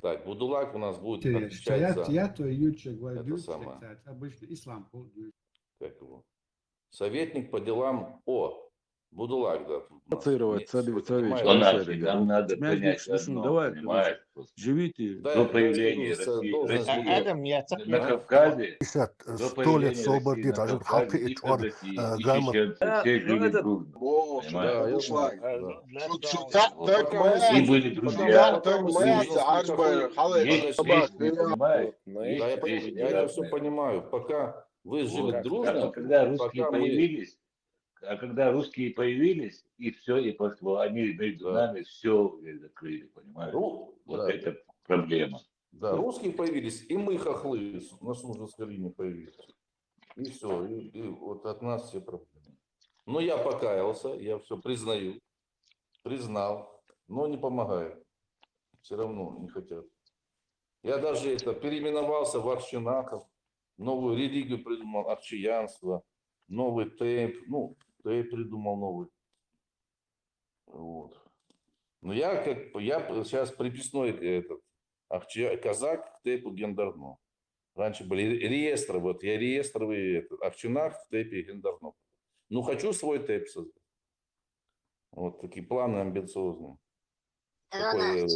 Так, Будулак у нас будет Те, отвечать стоят за я, то ючек это вайдут, самое. Так сказать, обычно ислам полдуют. Как его? Советник по делам о Будулак, да. Тут у нас Провоцировать, не- Саби- вот Савич, понимаешь, Дон Саби, Арчи, да. Нам надо Тебя понять здесь, слушай, ну, одно, давай, понимаешь? Живите. Да, До да, появления я России, должность России будет. Адам, я на Кавказе, Ишат, до сто лет появления собор России на держит, Кавказе, хакы и и чвар Кавказе, и гамы. Кавказе, А, все ну, жили это- дружно, О, понимаешь? Да, я Руслан, знаю, да. Тут всегда Вот так пока мы мается, здесь, пока пока так мы мается, здесь, Арчбай, пока мы Есть, Арчбай, есть, понимаешь, Да, я, есть понимаю, я это все разные. Понимаю. Пока вы жили Вот. дружно, А когда русские пока мы... появились, а когда русские появились, и все, и пошло, они между Да. нами все закрыли, понимаешь? Ру- Вот да, это проблема. да, русские появились, и мы хохлы на Сунжинской линии появились. И все, и, и вот от нас все проблемы. Но я покаялся, я все признаю, признал, но не помогает. Все равно не хотят. Я даже это переименовался в Арчинаков, новую религию придумал, арчиянство, новый темп, ну, темп придумал новый. Вот. Но я как я сейчас приписной этот арчи- казак к темпу Гендарно. Раньше были ре- реестры, вот я реестровый этот, Арчинак в темпе Гендарно. Ну, хочу свой темп создать. Вот такие планы амбициозные. Такой э,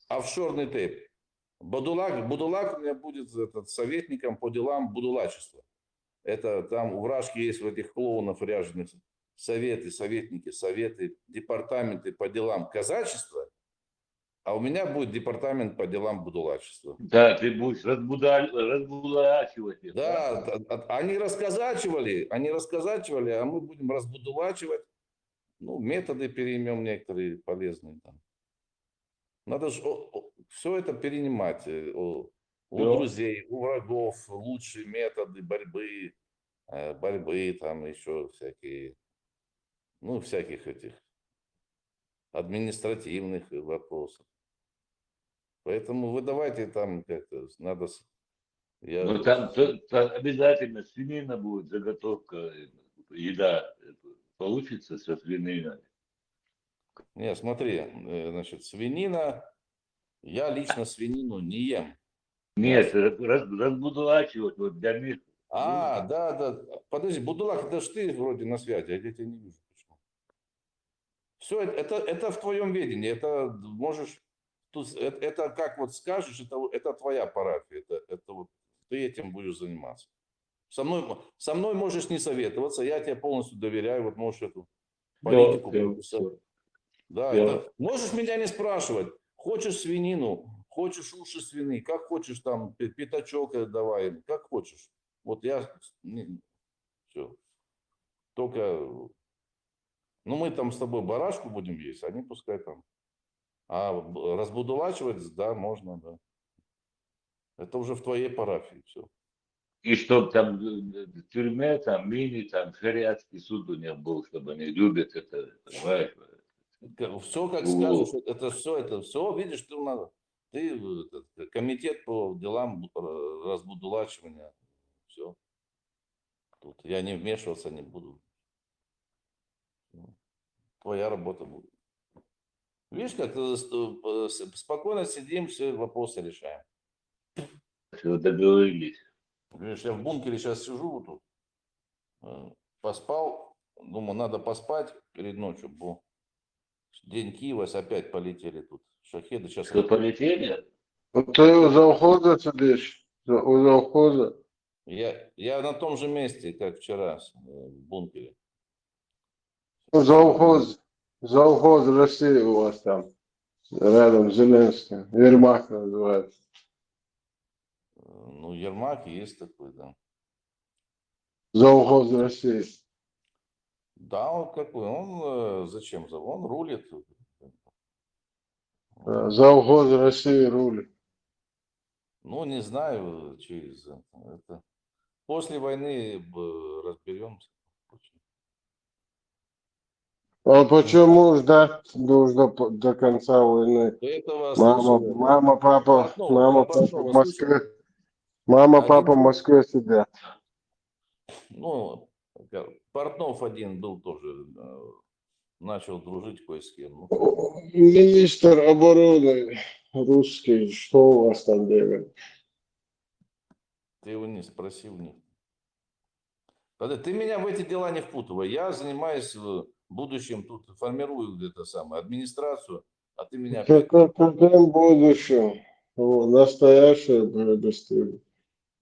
офшорный темп. Будулак, Будулак у меня будет этот, советником по делам будулачества. Это там у Вражки есть в этих клоунов ряженых советы, советники, советы, департаменты по делам казачества, а у меня будет департамент по делам будулачества. Да, ты будешь разбудаль- разбудолачивать их, Да, от- от- они расказачивали, они расказачивали, а мы будем разбудулачивать. Ну, методы переймем некоторые полезные там. Надо же все это перенимать. э, У, у Да. друзей, у врагов лучшие методы борьбы, э, борьбы там еще всякие, ну, всяких этих административных вопросов. Поэтому вы давайте там как-то надо... с- Я... Ну, там то- то обязательно свинина будет, заготовка, э, еда э, получится со свининой. Не, смотри, э, значит, свинина, я лично свинину не ем. Нет, раз- раз- разбудолачивать вот для них. А, да, да. Подожди, Будулак, это ж ты вроде на связи, а я тебя не вижу. Почему? Все, это, это в твоем ведении. Это можешь... Тут, это, это как вот скажешь, это, это твоя парафия. Это, это вот ты этим будешь заниматься. Со мной, со мной можешь не советоваться, я тебе полностью доверяю, вот можешь эту политику прописать. Да, это, можешь меня не спрашивать, хочешь свинину, хочешь уши свиные, как хочешь там, пятачок давай, как хочешь. Вот я, все. Только, ну, мы там с тобой барашку будем есть, они пускай там. А разбудолачивать, да, можно, да. Это уже в твоей парафии все. И чтоб там э, в тюрьме, там мини, там шариатский суд у них был, чтобы они любят это, понимаешь? Все как скажешь, это все, это все, видишь, ты у нас, ты, э, этот, комитет по делам бу- ра- разбудулачивания. Все. Тут я не вмешиваться не буду. Ну, твоя работа будет. Видишь, как э, с- э, с- спокойно сидим, все вопросы решаем. Все, договорились. Видишь, я в бункере сейчас сижу вот тут. Э, Поспал, думаю, надо поспать перед ночью, бо день Киевас опять полетели тут. Шахеды сейчас... Что, полетели? Ты у завхоза сидишь? За- У завхоза? Я, я на том же месте, как вчера, с- э, в бункере. У завхоз. Завхоз России у вас там. Рядом с Зеленским. Ермак называется. Э, Ну, Ермак есть такой, да. Завхоз России. Да, он какой, он э, зачем? за- Он рулит. Э, Завхоз России рулит. Ну, не знаю, через это. После войны разберемся. А почему ждать нужно по- до конца войны? До этого Мама, слушай, мама, папа, Портнова, мама, Портнова, папа в слушай. Москве. Мама, Один- папа в Москве сидят. Ну, как, Портнов один был тоже, э, начал дружить кое с кем. Ну, Министр обороны русский, что у вас там делает? Ты его не спросил. Не. Подожди, ты меня в эти дела не впутывай. Я занимаюсь в будущем, тут формирую где-то самое, администрацию, а ты меня В каком будущем? О, настоящее предоставили.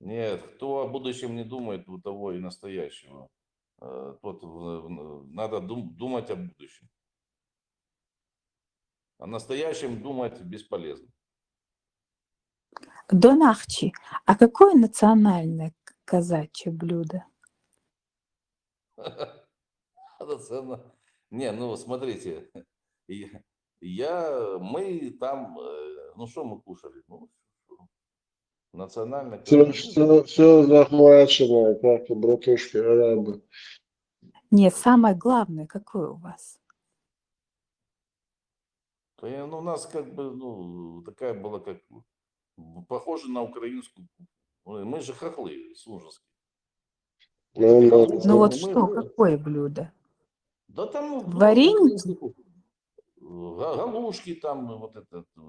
Нет, кто о будущем не думает, у того и настоящего. Э, Тот, в- в- надо дум- думать о будущем. О настоящем думать бесполезно. Донахчи, а какое национальное к- казачье блюдо? Национал- Не, ну смотрите, я, я- мы там, э, ну что мы кушали? Ну, национальное Все, кушали. все, все захвачено, как и братушки арабы. Нет, самое главное, какое у вас? То я- ну, у нас как бы, ну, такая была, как, похоже на украинскую кухню. Ну, мы же хохлы с Ужинским. Ну, ну, Ну вот Мы- что, мы- какое блюдо? Да там ну, Вареники? Га- галушки там, вот это, э,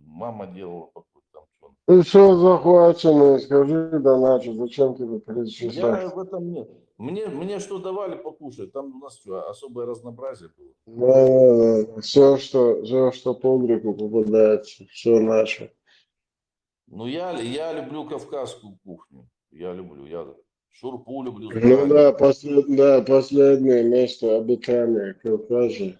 мама делала, там что. Ты все захвачено, скажи, Доначи, зачем тебе перечислять? Я в этом нет. Мне, мне что давали покушать, там у нас что, особое разнообразие было. Да, да, да. Все, что, все, что под руку попадается, все наше. Ну, я, я люблю кавказскую кухню. Я люблю. Я шурпу люблю. Ну да, послед- да, последнее место обитания Кавказа.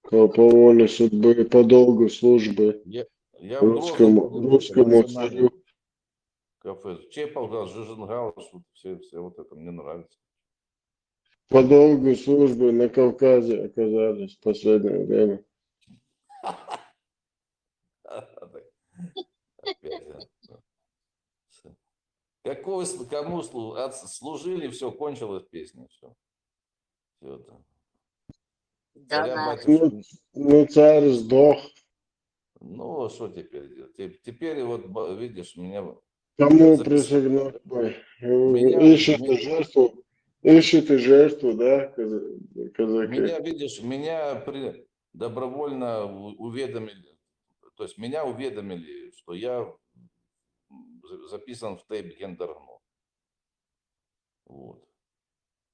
По, по воле судьбы, по долгу службы Я, я в Грозном русскому, люблю русскому национальное царю. Кафе. Чепалга, Жижингал, вот все, все вот это мне нравится. По долгу службы на Кавказе оказались в последнее время. Опять, да. Какого с- кому слу- от- служили, все, кончилась песня, все. Все это. Да, Царя да. батюшку. Ну, ну, царь сдох. Ну, а что теперь делать? Те- Теперь вот, ба- видишь, меня... Кому Запис- присягнуть бы? Меня- Ищет меня- жертву. Ищет и жертву, да, каза- казаки? Меня, видишь, меня при- добровольно у- уведомили, то есть меня уведомили, что я м, за- записан в тейп Гендерно. Вот.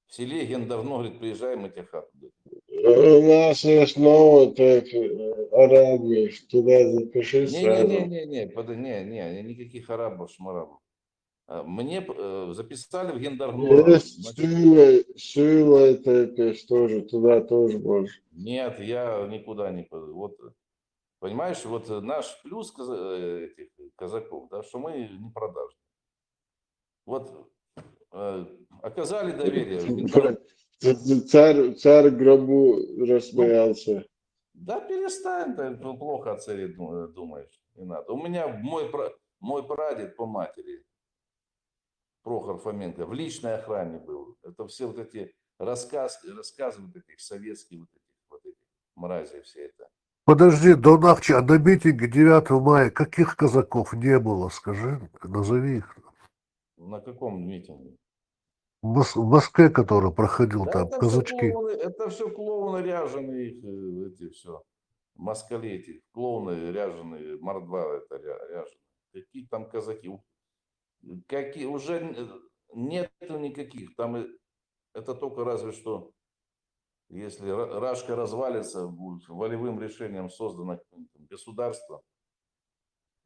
В селе Гендерно, говорит, приезжай, мы тебе хату дадим. У нас есть новый тейп э, Арабии. Туда запишись сразу. Не-не-не, под- не, не, никаких арабов, шмарабов. А, Мне п- э, записали в Гендерно. Есть Значит, силой, силой тейп есть тоже. Туда тоже можешь. Нет, я никуда не пойду. Вот, понимаешь, вот э, наш плюс каза- э, этих казаков, да, что мы не продажные. Вот э, оказали доверие. Царь, царь гробу рассмеялся. Да перестань, ты плохо о царе ду- думаешь. Не надо. У меня мой, пра- мой прадед по матери, Прохор Фоменко, в личной охране был. Это все вот эти рассказ, рассказы вот этих советских, вот этих, вот этих мразей, все это. Подожди, Дон Ахчи, а на митинге девятого мая каких казаков не было, скажи, назови их. На каком митинге? В Мос- в Москве, который проходил Да, там, это все казачки. клоуны, это все клоуны ряженые, их, э, эти все. Москали эти, клоуны ряженые, мордва это ря- ряженые. Какие там казаки? У- Какие уже н- нету никаких. Там и- это только разве что, если Ра- Рашка развалится, будет волевым решением создано какое-нибудь там государство.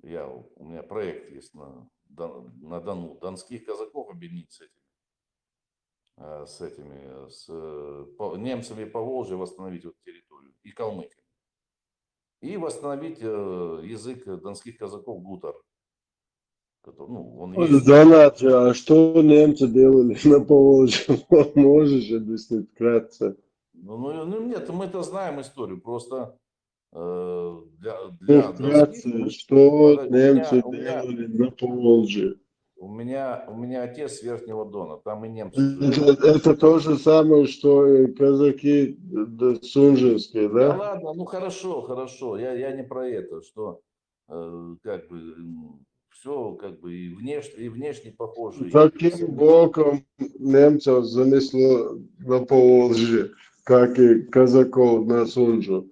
Я, у меня проект есть на, Дон- на Дону. Донских казаков объединить с этими, э, с этими, с э, по- немцами по Волжье восстановить вот территорию и калмыками. И восстановить э, язык донских казаков гутар. Который, ну, он есть. Занат, а что немцы делали на Поволжье? Можешь объяснить вкратце? Ну, ну, ну, нет, мы-то знаем историю. Просто э, для, Ну, для донских вкратце, что Подожди, немцы у меня- делали на Поволжье? у меня, у меня отец с Верхнего Дона, там и немцы жили. Это, это то же самое, что и казаки, да, сунжинские, Да да? Ладно, ну хорошо, хорошо, я, я не про это, что э, как бы все как бы и внешне, и внешне похожи. и Каким всё. боком немцев занесло на Поволжье, как и казаков на Сунжу?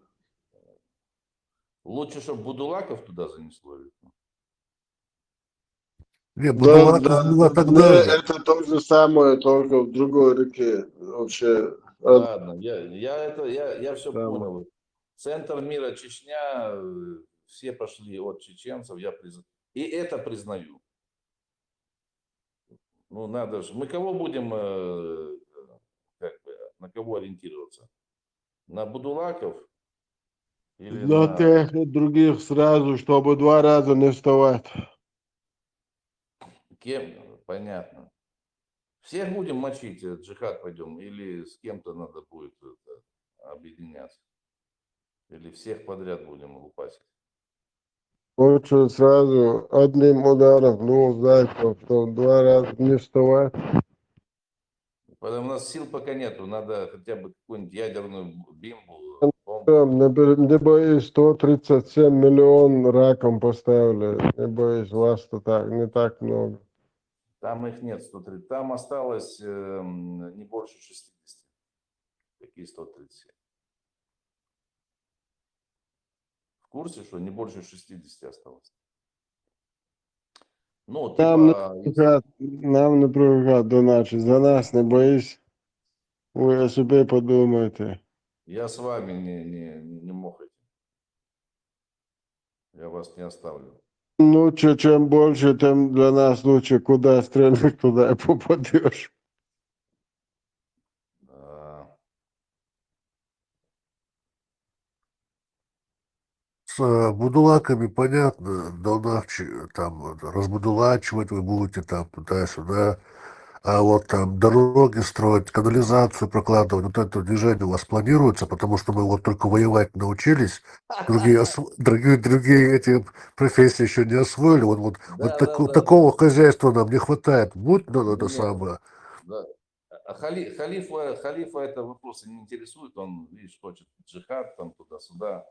Лучше, чтобы Будулаков туда занесло. Ведь. Не, Да, Будулаков да, было да, тогда же. Это то же самое, только в другой реке. Вообще, а, Ладно, я, я это, я, я все Да. Понял. Центр мира Чечня, э, все пошли от чеченцев, я приз... и это признаю. Ну, надо же, мы кого будем, э, как бы, на кого ориентироваться? На Будулаков? Или На на тех и других сразу, чтобы два раза не вставать. Кем? Понятно. Всех будем мочить, э, джихад пойдем? Или с кем-то надо будет это, объединяться? Или всех подряд будем лупасить? Лучше сразу одним ударом двух зайцев, чтобы два раза не вставать. Потому у нас сил пока нету, надо хотя бы какую-нибудь ядерную бимбу, бомбу. Там, не, бо- не боись, сто тридцать семь миллион раком поставили. Не боись, вас-то так, не так много. Там их нет, сто тридцать. Там осталось эм, не больше шестидесяти. Какие сто тридцать семь? В курсе, что не больше шестидесяти осталось? Ну, Нам не типа, привыкать, нам не привыкать до ночи. За нас не боись. Вы о себе подумайте. Я с вами не, не, не мог этим. Я вас не оставлю. Лучше, чем больше, тем для нас лучше. Куда стрельнешь, туда и попадешь. А, С э, будулаками понятно, Дон Ахчи там вот разбудулачивать вы будете там туда-сюда, а вот там дороги строить, канализацию прокладывать, вот это движение у вас планируется, потому что мы вот только воевать научились, другие, осво- другие, другие эти профессии еще не освоили, вот, вот, Да, вот да, тако- да. такого хозяйства нам не хватает, будь ну это Нет. самое. Да. А Хали, халифа, халифа это вопросы не интересует, он, видишь, хочет джихад там туда-сюда.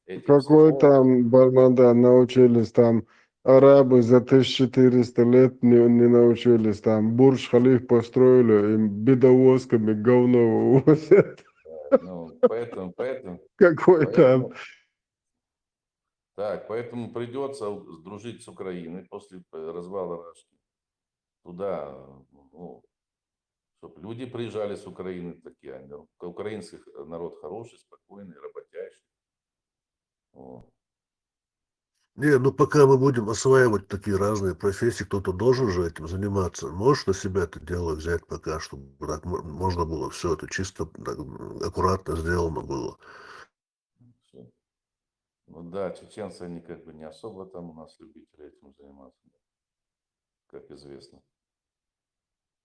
Этих Какой всех. там Бармада научились там арабы за тысяча четыреста лет не, не научились там. Бурдж Халиф построили, им бедовозками говно вывозят. Ну, поэтому, поэтому, Какой там? поэтому, так, поэтому придется дружить с Украиной после п- развала Рашки. Туда, ну, чтобы люди приезжали с Украины такие, они, украинский народ хороший, спокойный, работящий. Вот. Не, ну пока мы будем осваивать такие разные профессии, кто-то должен же этим заниматься. Можешь на себя это дело взять пока, чтобы так м- можно было все это чисто, так, м, аккуратно сделано было. Всё. Ну да, чеченцы, они как бы не особо там у нас любители этим заниматься, да, как известно.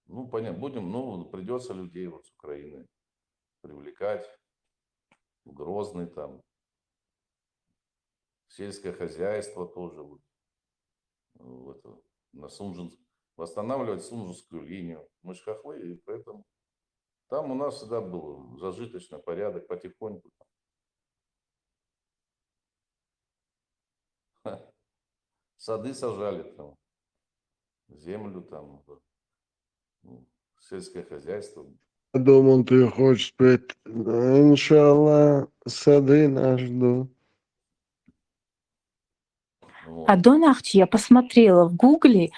Ну, понятно, будем, ну, придется людей вот с Украины привлекать, в Грозный там, сельское хозяйство тоже вот, э, в эту, на Сунжинск, восстанавливать Сунжинскую линию. Мы ж хохлы, и поэтому там у нас всегда был зажиточный порядок потихоньку. Сады сажали там, землю там, ну, сельское хозяйство. Думал, ты хочешь спеть. Иншаллах, сады нас ждут. Вот. А Донахчи, я посмотрела в Гугле,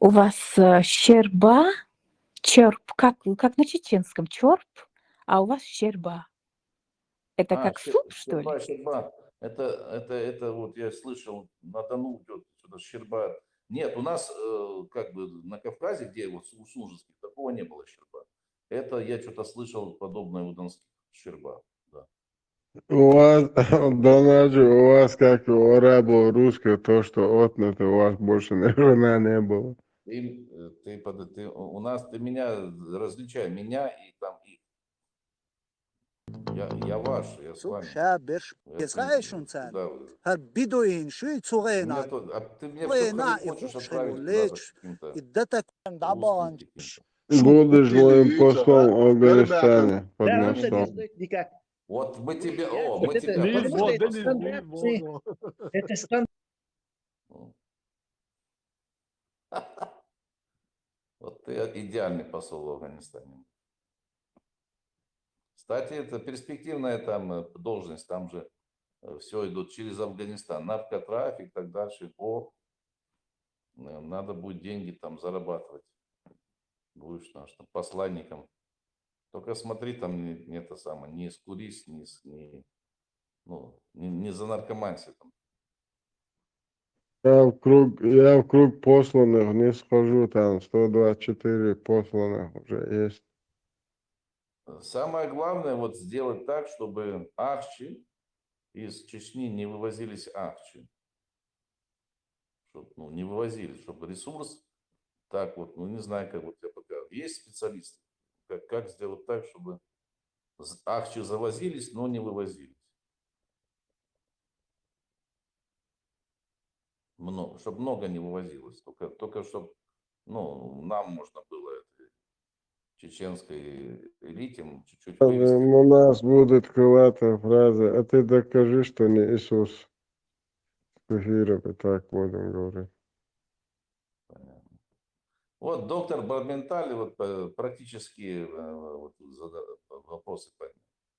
у вас э, щерба, черп, как, как на чеченском черп, а у вас щерба. Это А, как щер- суп, что ли? щерба, щерба. Это, это, это вот я слышал, на Дону идет что-то щерба. Нет, у нас э, как бы на Кавказе, где вот у Сунженских, такого не было щерба. Это я что-то слышал подобное у донских, щерба. Да. У вас, Донаджи, у вас, как у арабов, русских, то, что отнято, у вас больше, наверное, не было. Ты, э, ты, под- ты у нас ты меня различай, меня и там их. Я, я ваш, я с Сук вами. ша берш Я кесгай с- шунцан. Да, вы- Хар бидоин шуй меня цугайна. то- а ты меня Ой, всё на, хочешь и отправить лучше куда-то лечь, каким-то И дата русским дабалан. каким-то. Будешь моим послом в Афганистане под Да, мостом. никак. Вот мы тебе, о, мы Это тебя не послом вот, это послали. Стандарт. Это стандарт. Ну. Вот ты идеальный посол в Афганистане. Кстати, это перспективная там э, должность, там же все идут через Афганистан, наркотрафик и так дальше. О, э, надо будет деньги там зарабатывать. Будешь наш там посланником. Только смотри, там не, не это самое, не скурись, не, с- не, ну, не, не занаркоманься там. Я в круг, я в круг посланных не схожу, там сто двадцать четыре посланных уже есть. Самое главное вот сделать так, чтобы ахчи из Чечни не вывозились ахчи. Чтоб, ну, не вывозились, чтобы ресурс так вот, ну, не знаю, как вот я пока. Есть специалисты, как, как сделать так, чтобы з- ахчи завозились, но не вывозились. Много, чтобы много не вывозилось, только, только чтобы, ну, нам можно было это, чеченской элите м, чуть-чуть вывести. У нас будет крылатая фраза: «А ты докажи, что не Иисус». Кефиров, и так будем говорить. Понятно. Вот доктор Барменталь вот э, практически э, вот тут зада- вопросы по-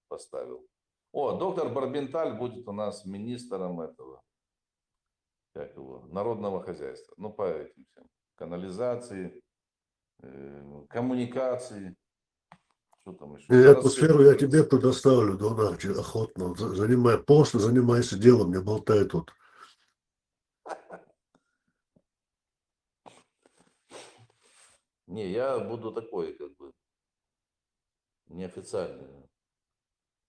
поставил. О, доктор Барменталь будет у нас министром этого, как его, народного хозяйства. Ну, по этим всем. Канализации, э, коммуникации. Что там еще? И атмосферу я тебе предоставлю, Донаджи, охотно. За- Занимай пост, занимайся делом, не болтай тут. Не, я буду такой, как бы, неофициальный.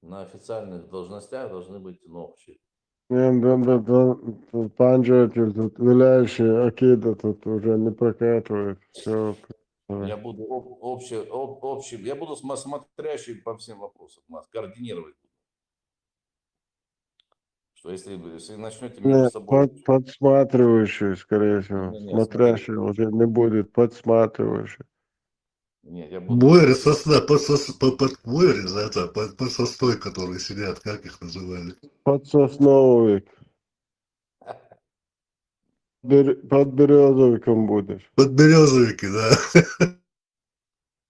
На официальных должностях должны быть нохчи. Не, да, да, да, тут панджа, тут виляющая акида тут уже не прокатывает. Все. Я буду об- общий, об- общий, я буду смо- смотрящий по всем вопросам, вас координировать буду. Что если, вы- если начнете между Нет, собой... под- подсматривающий, скорее всего. Не, не, Смотрящий уже не будет, подсматривающий. Нет, я буду... Муэри, сосна, под, сос- под, под муэри, за это, под, под сосной, которые сидят, как их называли? Подсосновик. Бер- Под березовиком будешь. Под березовики, да.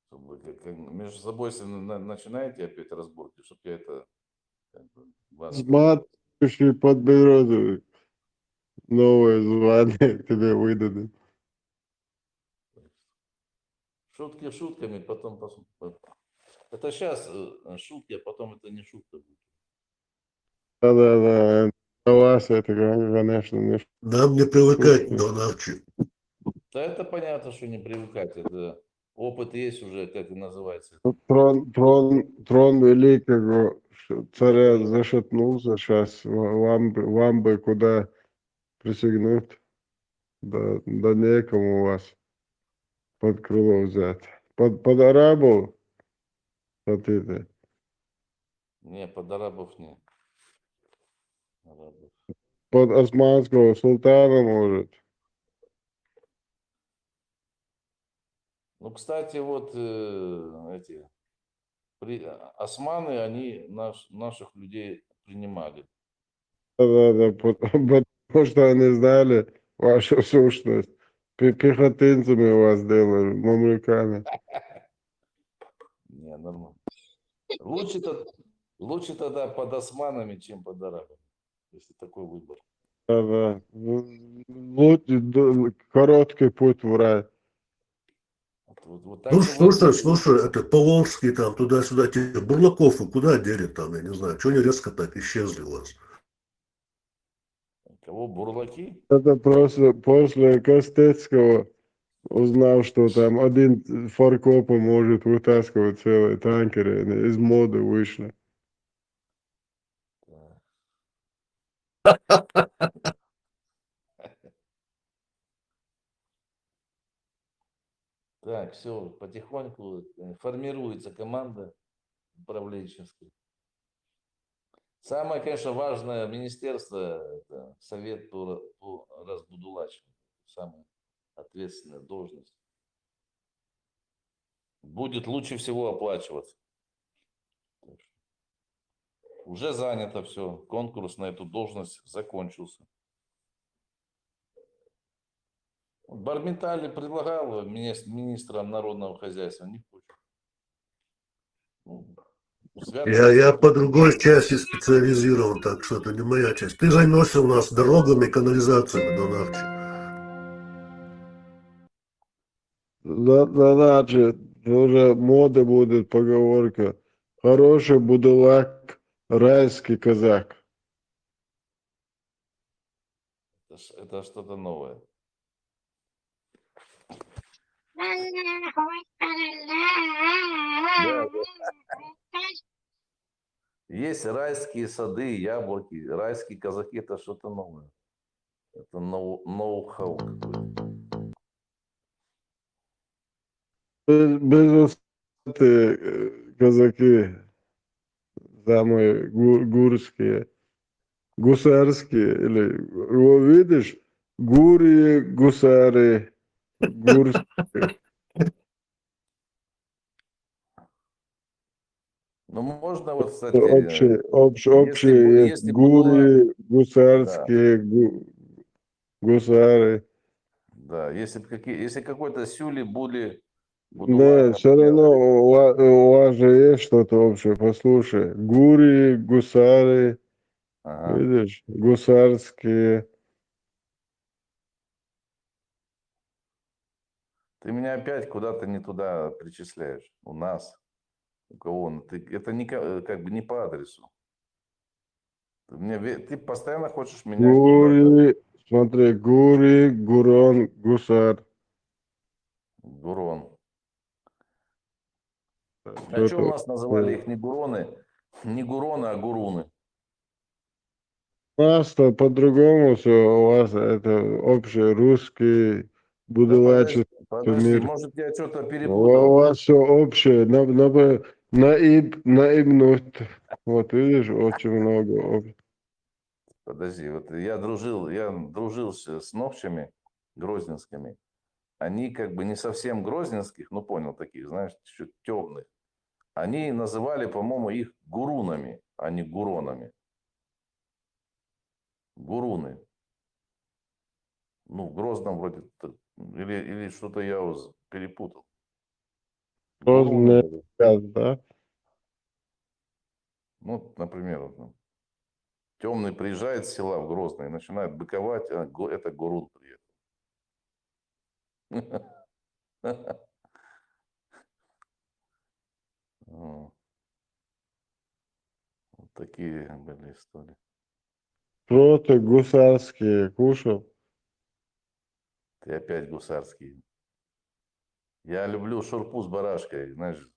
Чтобы как- как между собой, если на- на- начинаете опять разборки, чтобы я это... как бы, вас- Подсматривающий под березовик. Новое звание тебе выдадут. Шутки шутками, потом пос- это сейчас шутки, а потом это не шутка будет. Да-да-да, для вас это, конечно, не ш- Нам не привыкать, Донаджи. Да это понятно, что не привыкать. Это опыт есть уже, как и называется. Трон, трон, трон великого ш- царя зашатнулся сейчас. Вам, бы- вам бы куда присягнуть? Да, да некому вас под крыло взять. Под, под арабов хотите? Не, под арабов нет. Арабов. Под османского султана, может? Ну, кстати, вот э, эти при, османы, они наш, наших людей принимали. Да-да-да, по- потому что они знали, ваша сущность. Пе- Пехотинцами вас делали, мамлюками. Не, нормально. Лучше, то, лучше тогда под османами, чем под арабами, если такой выбор. Да, да. Лучше д- короткий путь в рай. Вот, вот, вот так Ну, же вот слушай, и- слушай, это Поволжский там туда-сюда, тебе Бурлаков куда дели там, я не знаю, что они резко так исчезли у вас? Кого, бурлаки? Это просто после Костецкого узнал, что там один фаркопом может вытаскивать целые танкеры, они из моды вышли. Так, все, потихоньку э, формируется команда управленческая. Самое, конечно, важное министерство — это Совет по, по разбудулачиванию. Самая ответственная должность. Будет лучше всего оплачиваться. Уже занято все. Конкурс на эту должность закончился. Бармитали предлагал министром народного хозяйства, не хочет. Ну, Я, я по другой части специализирован, так что это не моя часть. Ты займешься у нас дорогами и канализациями до Нахчи. Да, да, значит, уже мода будет поговорка. Хороший будулак, райский казак. Это, это что-то новое. Есть райские сады, яблоки, райские казаки — это что-то новое. Это ноу-хау какой-то. Без, без ты, э, казаки, самые гу- гурские, гусарские, или, вот видишь, гурии, гусары, гурские. Ну, можно вот, кстати, Общие, общ, общие бу- есть если гурии, гусарские, гу- гусары. Да, если, б какие, если какой-то сюли были... Да, все равно у ва- у вас же есть что-то общее. Послушай, гурии, гусары, Ага. Видишь, гусарские. Ты меня опять куда-то не туда причисляешь. У нас, у кого он. Ты, это не, ка- э, как бы не по адресу. Ты, мне, ве- ты постоянно хочешь меня куда-то... Гурии, смотри, гурии, гурон, гусар. Гурон. А Что что у это? нас называли их не гуроны? Не гуроны, а гуруны. У нас-то по-другому все, у вас это общий русский, Да подожди, будулачество, подожди, мир. Может, я что-то У перепутал. вас все общее, на, на, наиб, наибнут. Вот видишь, очень много. об- Подожди, вот я дружил, я дружил с, с нохчами грозненскими. Они как бы не совсем грозненских, ну понял, таких, знаешь, чуть темных. Они называли, по-моему, их гурунами, а не гуронами. Гуруны. Ну, в Грозном вроде так, или, или что-то я уз- перепутал. Грозный Гуруны. Сейчас, да? Ну, например, вот, ну, темный приезжает с села в Грозный и начинает быковать, а го- это гурун приехал. О. Вот такие были истории. Шпроты гусарские кушал. Ты опять гусарский. Я люблю шурпу с барашкой, знаешь,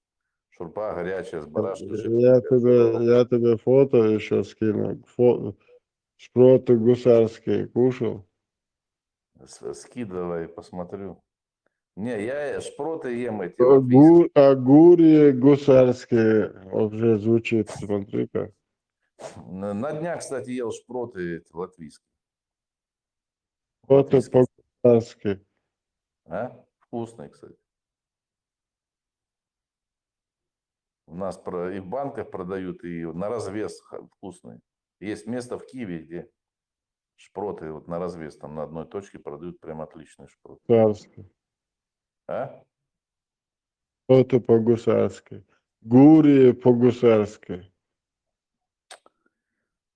шурпа горячая с барашкой. Я тебе, я тебе фото еще скину. Фо- Шпроты гусарские кушал. С- Скидывай, посмотрю. Не, я шпроты ем эти А латвийские. гу- а гурии гусарские вообще звучит, смотри-ка. На на днях, кстати, ел шпроты эти латвийские. Шпроты Латвийские. По-гусарски. А? Вкусные, кстати. У нас про, и в банках продают, и на развес х- вкусные. Есть место в Киеве, где шпроты вот на развес там на одной точке продают прям отличные шпроты. Царский. А? Что-то по-гусарски. Гурия по-гусарски.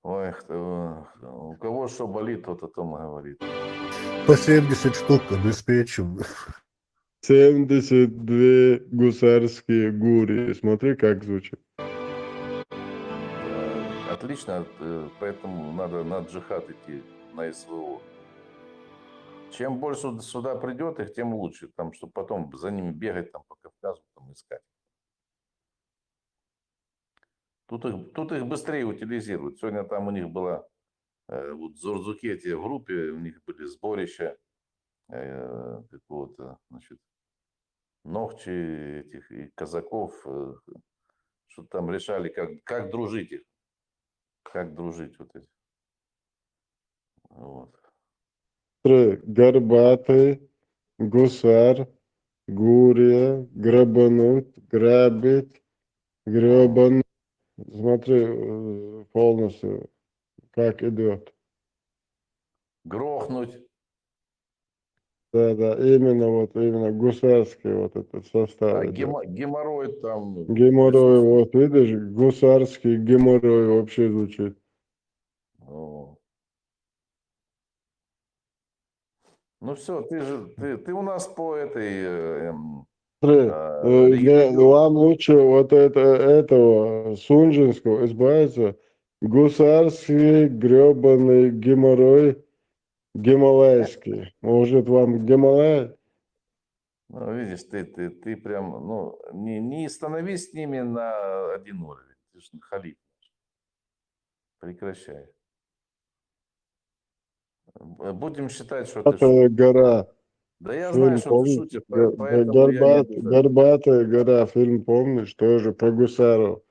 Ой, х- э, у кого что болит, тот о том и говорит. По семьдесят штук обеспечим. Семьдесят две гусарские гурии. Смотри, как звучит. Э, Отлично, э, поэтому надо на джихад идти, на СВО. Чем больше сюд- сюда придет их, тем лучше, там, чтобы потом за ними бегать там по Кавказу, там искать. Тут их, тут их быстрее утилизируют. Сегодня там у них была, э, вот в Зурзуке, те в группе, у них были сборища э, какого-то, значит, ногчи этих и казаков, э, что там решали, как, как дружить их, как дружить вот этих. Вот. Смотри, горбатый, гусар, гурия, грабануть, грабить, гребануть. Смотри, э, полностью, как идет. Грохнуть. Да, да, именно вот, именно гусарский вот этот состав А идет. гемо- геморрой там. Геморрой, вот видишь, гусарский геморрой вообще звучит. О. Ну все, ты же, ты, ты у нас по этой, э, эм, Смотри, а, э, Лиге я- Плющёнок. Вам лучше вот это, этого Сунжинского избавиться. Гусарский гребаный геморрой гималайский. Может, вам Гималай? Ну, видишь, ты, ты, ты прям, ну, не, не становись с ними на один уровень. Ты же халиф. Прекращай. Э, Будем считать, что ты шутишь. Горбатая гора. Да я Фильм знаю, что ты помнишь? шутишь, Гор- по- поэтому я не Горбат- буду. Горбатая гора, фильм помнишь? Тоже по Гусару.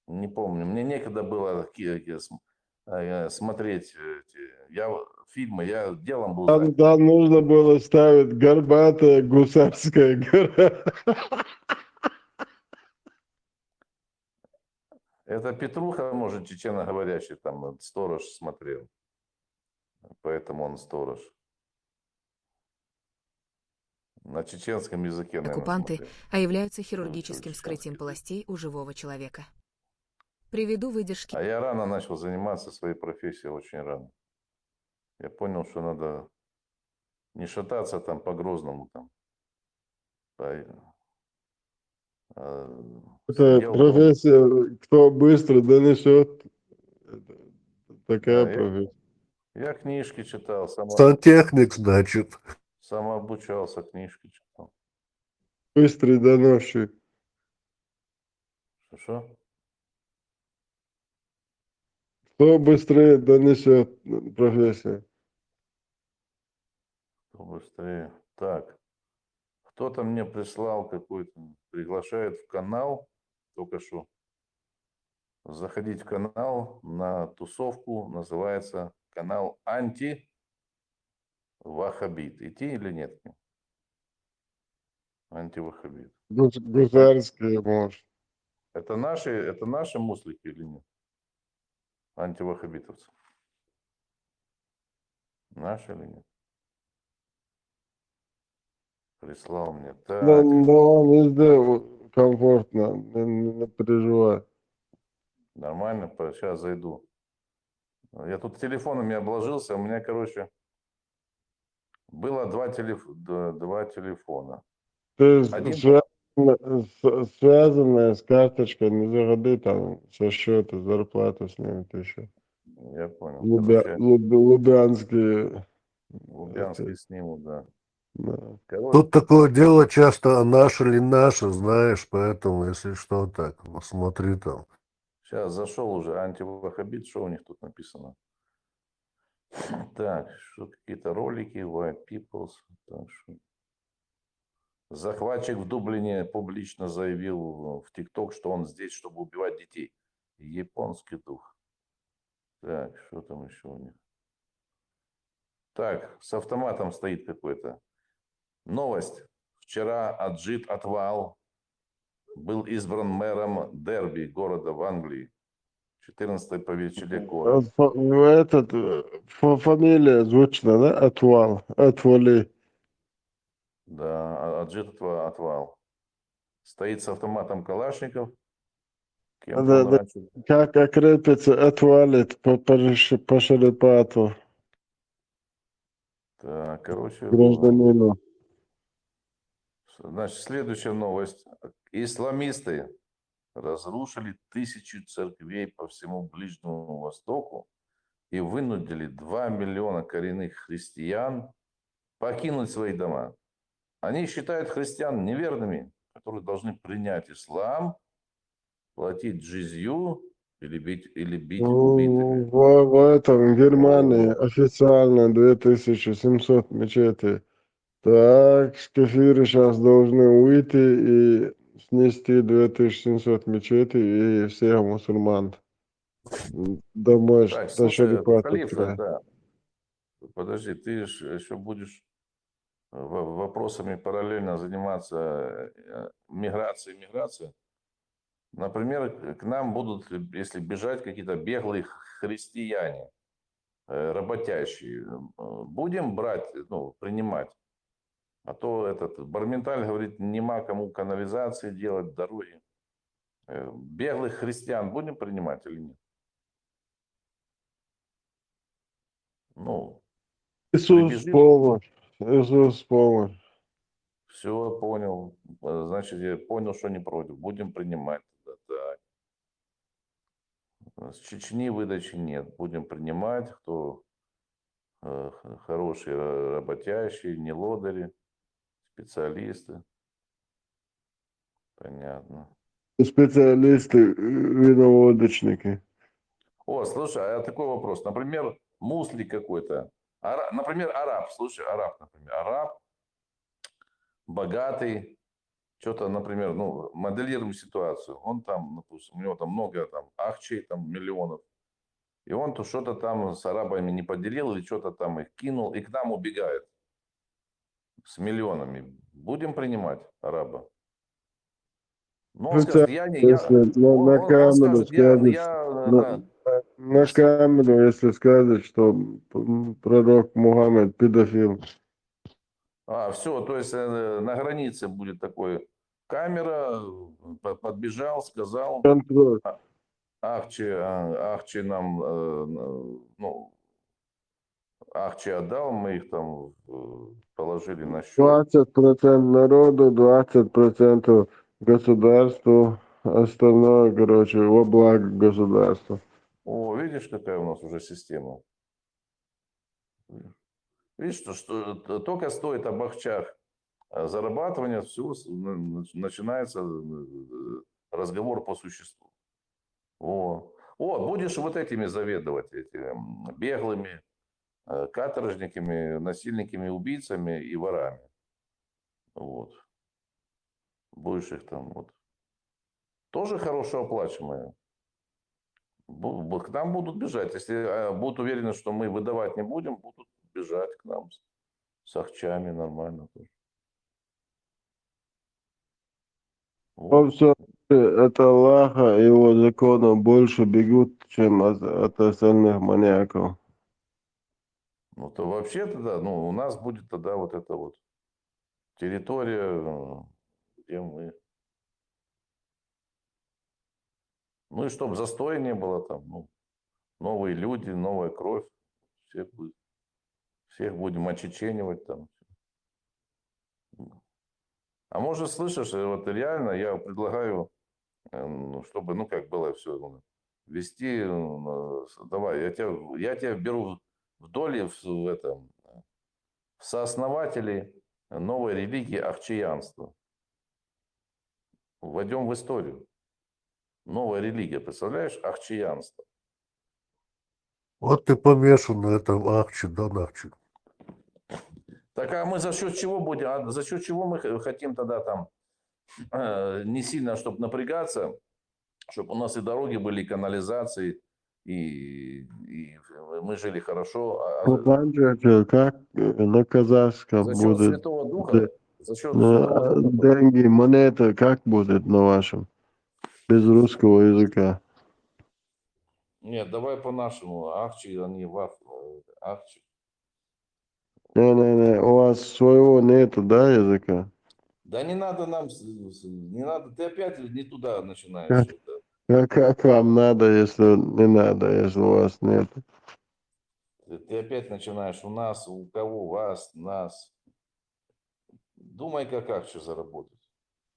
Не помню. Мне некогда было ки- э, см- э, смотреть эти я в- фильмы, я делом был Там, занят. Там нужно было ставить горбатая гусарская гора. Это Петруха, может, чеченоговорящий, там вот сторож смотрел. Поэтому он сторож. На чеченском языке, наверное, Оккупанты, смотрел. а являются хирургическим чеченский вскрытием язык. Полостей у живого человека. Приведу выдержки. А я рано начал заниматься своей профессией, очень рано. Я понял, что надо не шататься там по Грозному там. По- а, Это сидел дома. Профессия, кто быстро донесет. Такая Да, я- профессия. Я книжки читал, само- Сантехник, значит. самообучался, книжки читал. Быстрый доносчик. Что, что? Кто быстрее донесет, профессия. Кто быстрее? Так. Кто-то мне прислал какой-то, приглашает в канал, только что. Заходить в канал на тусовку, называется канал Анти Вахабит. Идти или нет к ним? Антивахабит. Гус- Гусарские, может. Это наши, это наши муслики или нет? Антивахабитовцы. Наши или нет? Прислал мне. Да, Так, да, везде комфортно, не, не переживай. Нормально, сейчас зайду. Я тут телефонами обложился, у меня, короче, было два, телеф... д- два телефона. Ты Один- связанная, с- связанная с карточкой, не заходи там со счета, зарплату снимут еще. Я понял. Лубя- Короче, луб- Лубянские. Лубянский снимут, да. Да. Короче, Тут такое дело часто, а наше ли наше, знаешь, поэтому, если что, так, смотри там. Сейчас зашел уже антивахабит, что у них тут написано. Так, что какие-то ролики, White Peoples. Так, что... Захватчик в Дублине публично заявил в ТикТок, что он здесь, чтобы убивать детей. Японский дух. Так, что там еще у них? Так, с автоматом стоит какой-то. Новость. Вчера Аджит Атвал был избран мэром Дерби, города в Англии. четырнадцатый по Вечеле А, город. фа- ну, этот, э, фа- фамилия звучна, да? Отвал, Отвали. Да, а- Аджит Отва- Отвал. Стоит с автоматом Калашников. Кем Да, он да. раньше? Как окрепится, отвалит по, по, реш- по шарипату Так, короче, гражданину. Значит, следующая новость. Исламисты разрушили тысячи церквей по всему Ближнему Востоку и вынудили два миллиона коренных христиан покинуть свои дома. Они считают христиан неверными, которые должны принять ислам, платить джизью или быть, или быть Ну, убитыми. в, в этом, в Германии О, официально две тысячи семьсот мечетей. Так, кефиры сейчас должны уйти и снести две тысячи семьсот мечетей и всех мусульман домой так, до слушай, шарипату халиф, туда. Да. Подожди, ты же еще будешь э, в- вопросами параллельно заниматься э, миграцией, миграцией. Например, к- к нам будут, если бежать какие-то беглые христиане, э, работящие, э, будем брать, ну, принимать. А то этот Барменталь говорит, нема кому канализации делать, дороги. Э, Беглых христиан будем принимать или нет? Ну, Иисус прибежит. Помощь, Иисус Помощь. Все, понял. Э, Значит, я понял, что не против. Будем принимать тогда. Так. С Чечни выдачи нет. Будем принимать, кто э, х- хорошие ра- работящие, не лодыри, специалисты. Понятно. Специалисты, э, виноводочники. О, слушай, а такой вопрос. Например, мусли какой-то. Ара- Например, араб. Слушай, араб, например. Араб, богатый, что-то, например, ну, моделируем ситуацию. Он там, допустим, у него там много там ахчей, там миллионов. И он то что-то там с арабами не поделил или что-то там их кинул и к нам убегает с миллионами. Будем принимать араба. Ну, он скажет, я не, я, Если на, он, на он- он камеру скажет, я, скажешь, я, на, э, на камеру, если скажешь, что м, пророк Мухаммед педофил. А, все, то есть э, на границе будет такой камера, по- подбежал, сказал, Контроль. ахчи, а, ахчи нам, э, ну, ахчи отдал, мы их там э, положили на счет. Двадцать процентов народу, двадцать процентов государству, остальное, короче, во благо государства. О, видишь, какая у нас уже система. Видишь, что, что т- только стоит об ахчах э, зарабатывания, все, начинается э, разговор по существу. О, о, будешь вот этими заведовать, этими м, беглыми, э, каторжниками, насильниками, убийцами и ворами. Вот. Будешь их там вот. Тоже хорошо оплачиваемые. Бу- бу- К нам будут бежать. Если э, будут уверены, что мы выдавать не будем, будут бежать к нам с, с ахчами нормально тоже. Он все от Аллаха и его закона больше бегут, чем от, от остальных маньяков. Ну, то вообще тогда, ну, у нас будет тогда вот это вот территория, э, где мы... Ну и чтобы застоя не было там, ну, новые люди, новая кровь, всех, будет, всех будем очеченивать там. А может, слышишь, э, вот реально я предлагаю, э, ну, чтобы, ну, как было все, вести, э, с- давай, я тебя, я тебя беру в доли в, с- в этом, в сооснователи новой религии ахчиянства. Войдем в историю. Новая религия, представляешь, ахчиянство. Вот ты помешан на этом ахчи, да, нахчи. Так а мы за счет чего будем, а за счет чего мы х- хотим тогда там э, не сильно, чтобы напрягаться, чтобы у нас и дороги были, и канализации, и, и мы жили хорошо. А- а- Панча, как э, на казахском За счет будет Святого Духа, де- за счет на, Святого э, Духа. деньги, монеты, как будет на вашем? Без русского языка. Нет, давай по-нашему. Ахчи, они ваф, э, ахчи. Не-не-не, у вас своего нету, да, языка? Да не надо нам, с- с- не надо, ты опять не туда начинаешь. Это. Как, как вам надо, если не надо, если у вас нет? Ты, ты опять начинаешь у нас, у кого, вас, нас. Думай, как Ахчи заработать.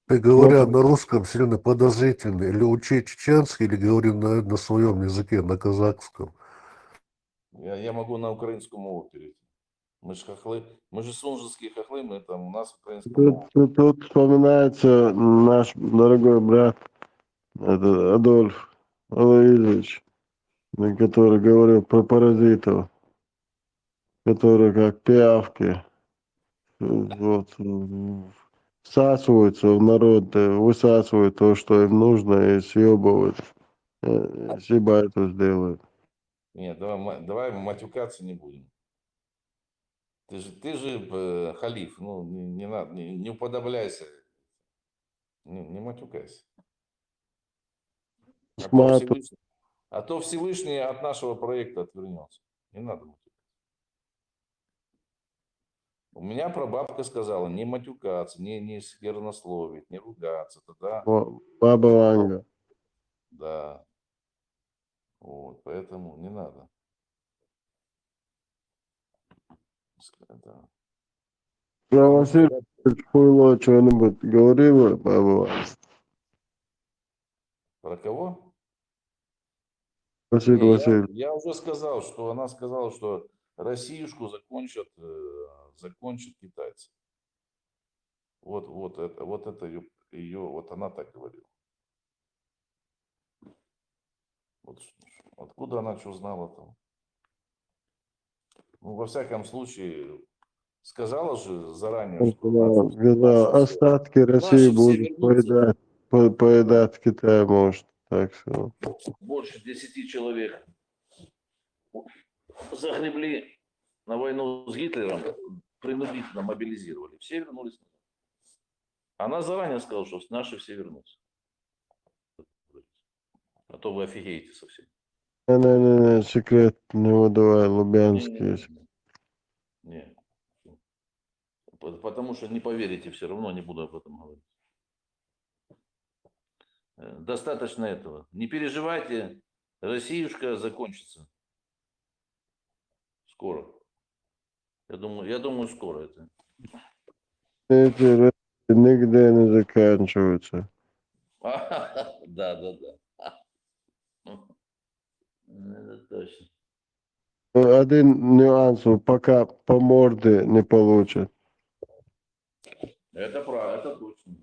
Ты, говоря Вот. На русском, сильно подозрительный. Или учи чеченский, или говори на, на своем языке, на казахском. Я, я могу на украинскую мову перейти. Мы же хохлы, мы же сунжинские хохлы, мы там у нас украинская Тут, мова. тут, тут вспоминается наш дорогой брат, это Адольф Алоизович, который говорил про паразитов, которые как пиявки, э, вот, м, всасываются в народ, э, высасывают то, что им нужно, и съебывают, э, съебают и сделают. Нет, давай, ма- давай матюкаться не будем. Ты же, ты же э, халиф, ну не, не надо, не, не уподобляйся. Не, не матюкайся. А то, Смотри. Всевышний, а то Всевышний от нашего проекта отвернется. Не надо матюкаться. У меня прабабка сказала не матюкаться, не, не сквернословить, не ругаться. Тогда, О, Баба Ванга. Да. Вот, поэтому не надо. Ск- это, Про Василий Васильевич хуйло что-нибудь говорила Баба Ванга? Про кого? Василий Не, я, Васильевич. я уже сказал, что она сказала, что Россиюшку закончат, э, закончат китайцы. Вот, вот это, вот это ее, ее, вот она так говорила. Вот, ш- откуда она что знала там? Ну, во всяком случае, сказала же заранее, что Сказала, наши, сказала, наши все, остатки России наши все будут вернутся. Поедать, по- поедать Китай, может, так что. Больше десяти человек загребли на войну с Гитлером, принудительно мобилизировали. Все вернулись назад. Она заранее сказала, что наши все вернутся. А то вы офигеете совсем. Не-не-не, секрет не выдавай, Лубянский. Не, не, не. По- Потому что не поверите, все равно не буду об этом говорить. Э, Достаточно этого. Не переживайте, Россиюшка закончится. Скоро. Я думаю, я думаю, скоро это. Эти ры- нигде не заканчиваются. Да, да, да. Это точно. Один нюанс, пока по морде не получат. Это правда, это точно.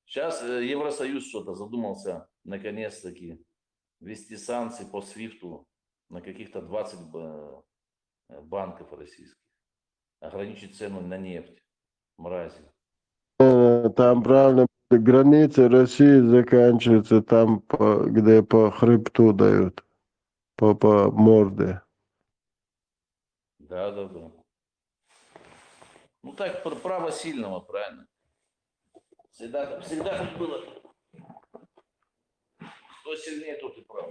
Сейчас Евросоюз что-то задумался, наконец-таки, ввести санкции по свифту на каких-то двадцать б- э, банков российских. Ограничить цену на нефть. Мрази. Э, Там правильно, границы России заканчиваются там, по- где по хребту дают, по, по морде. Да, да, да. Ну так, пр- право сильного, правильно? Всегда, всегда так было. Кто сильнее, тот и прав.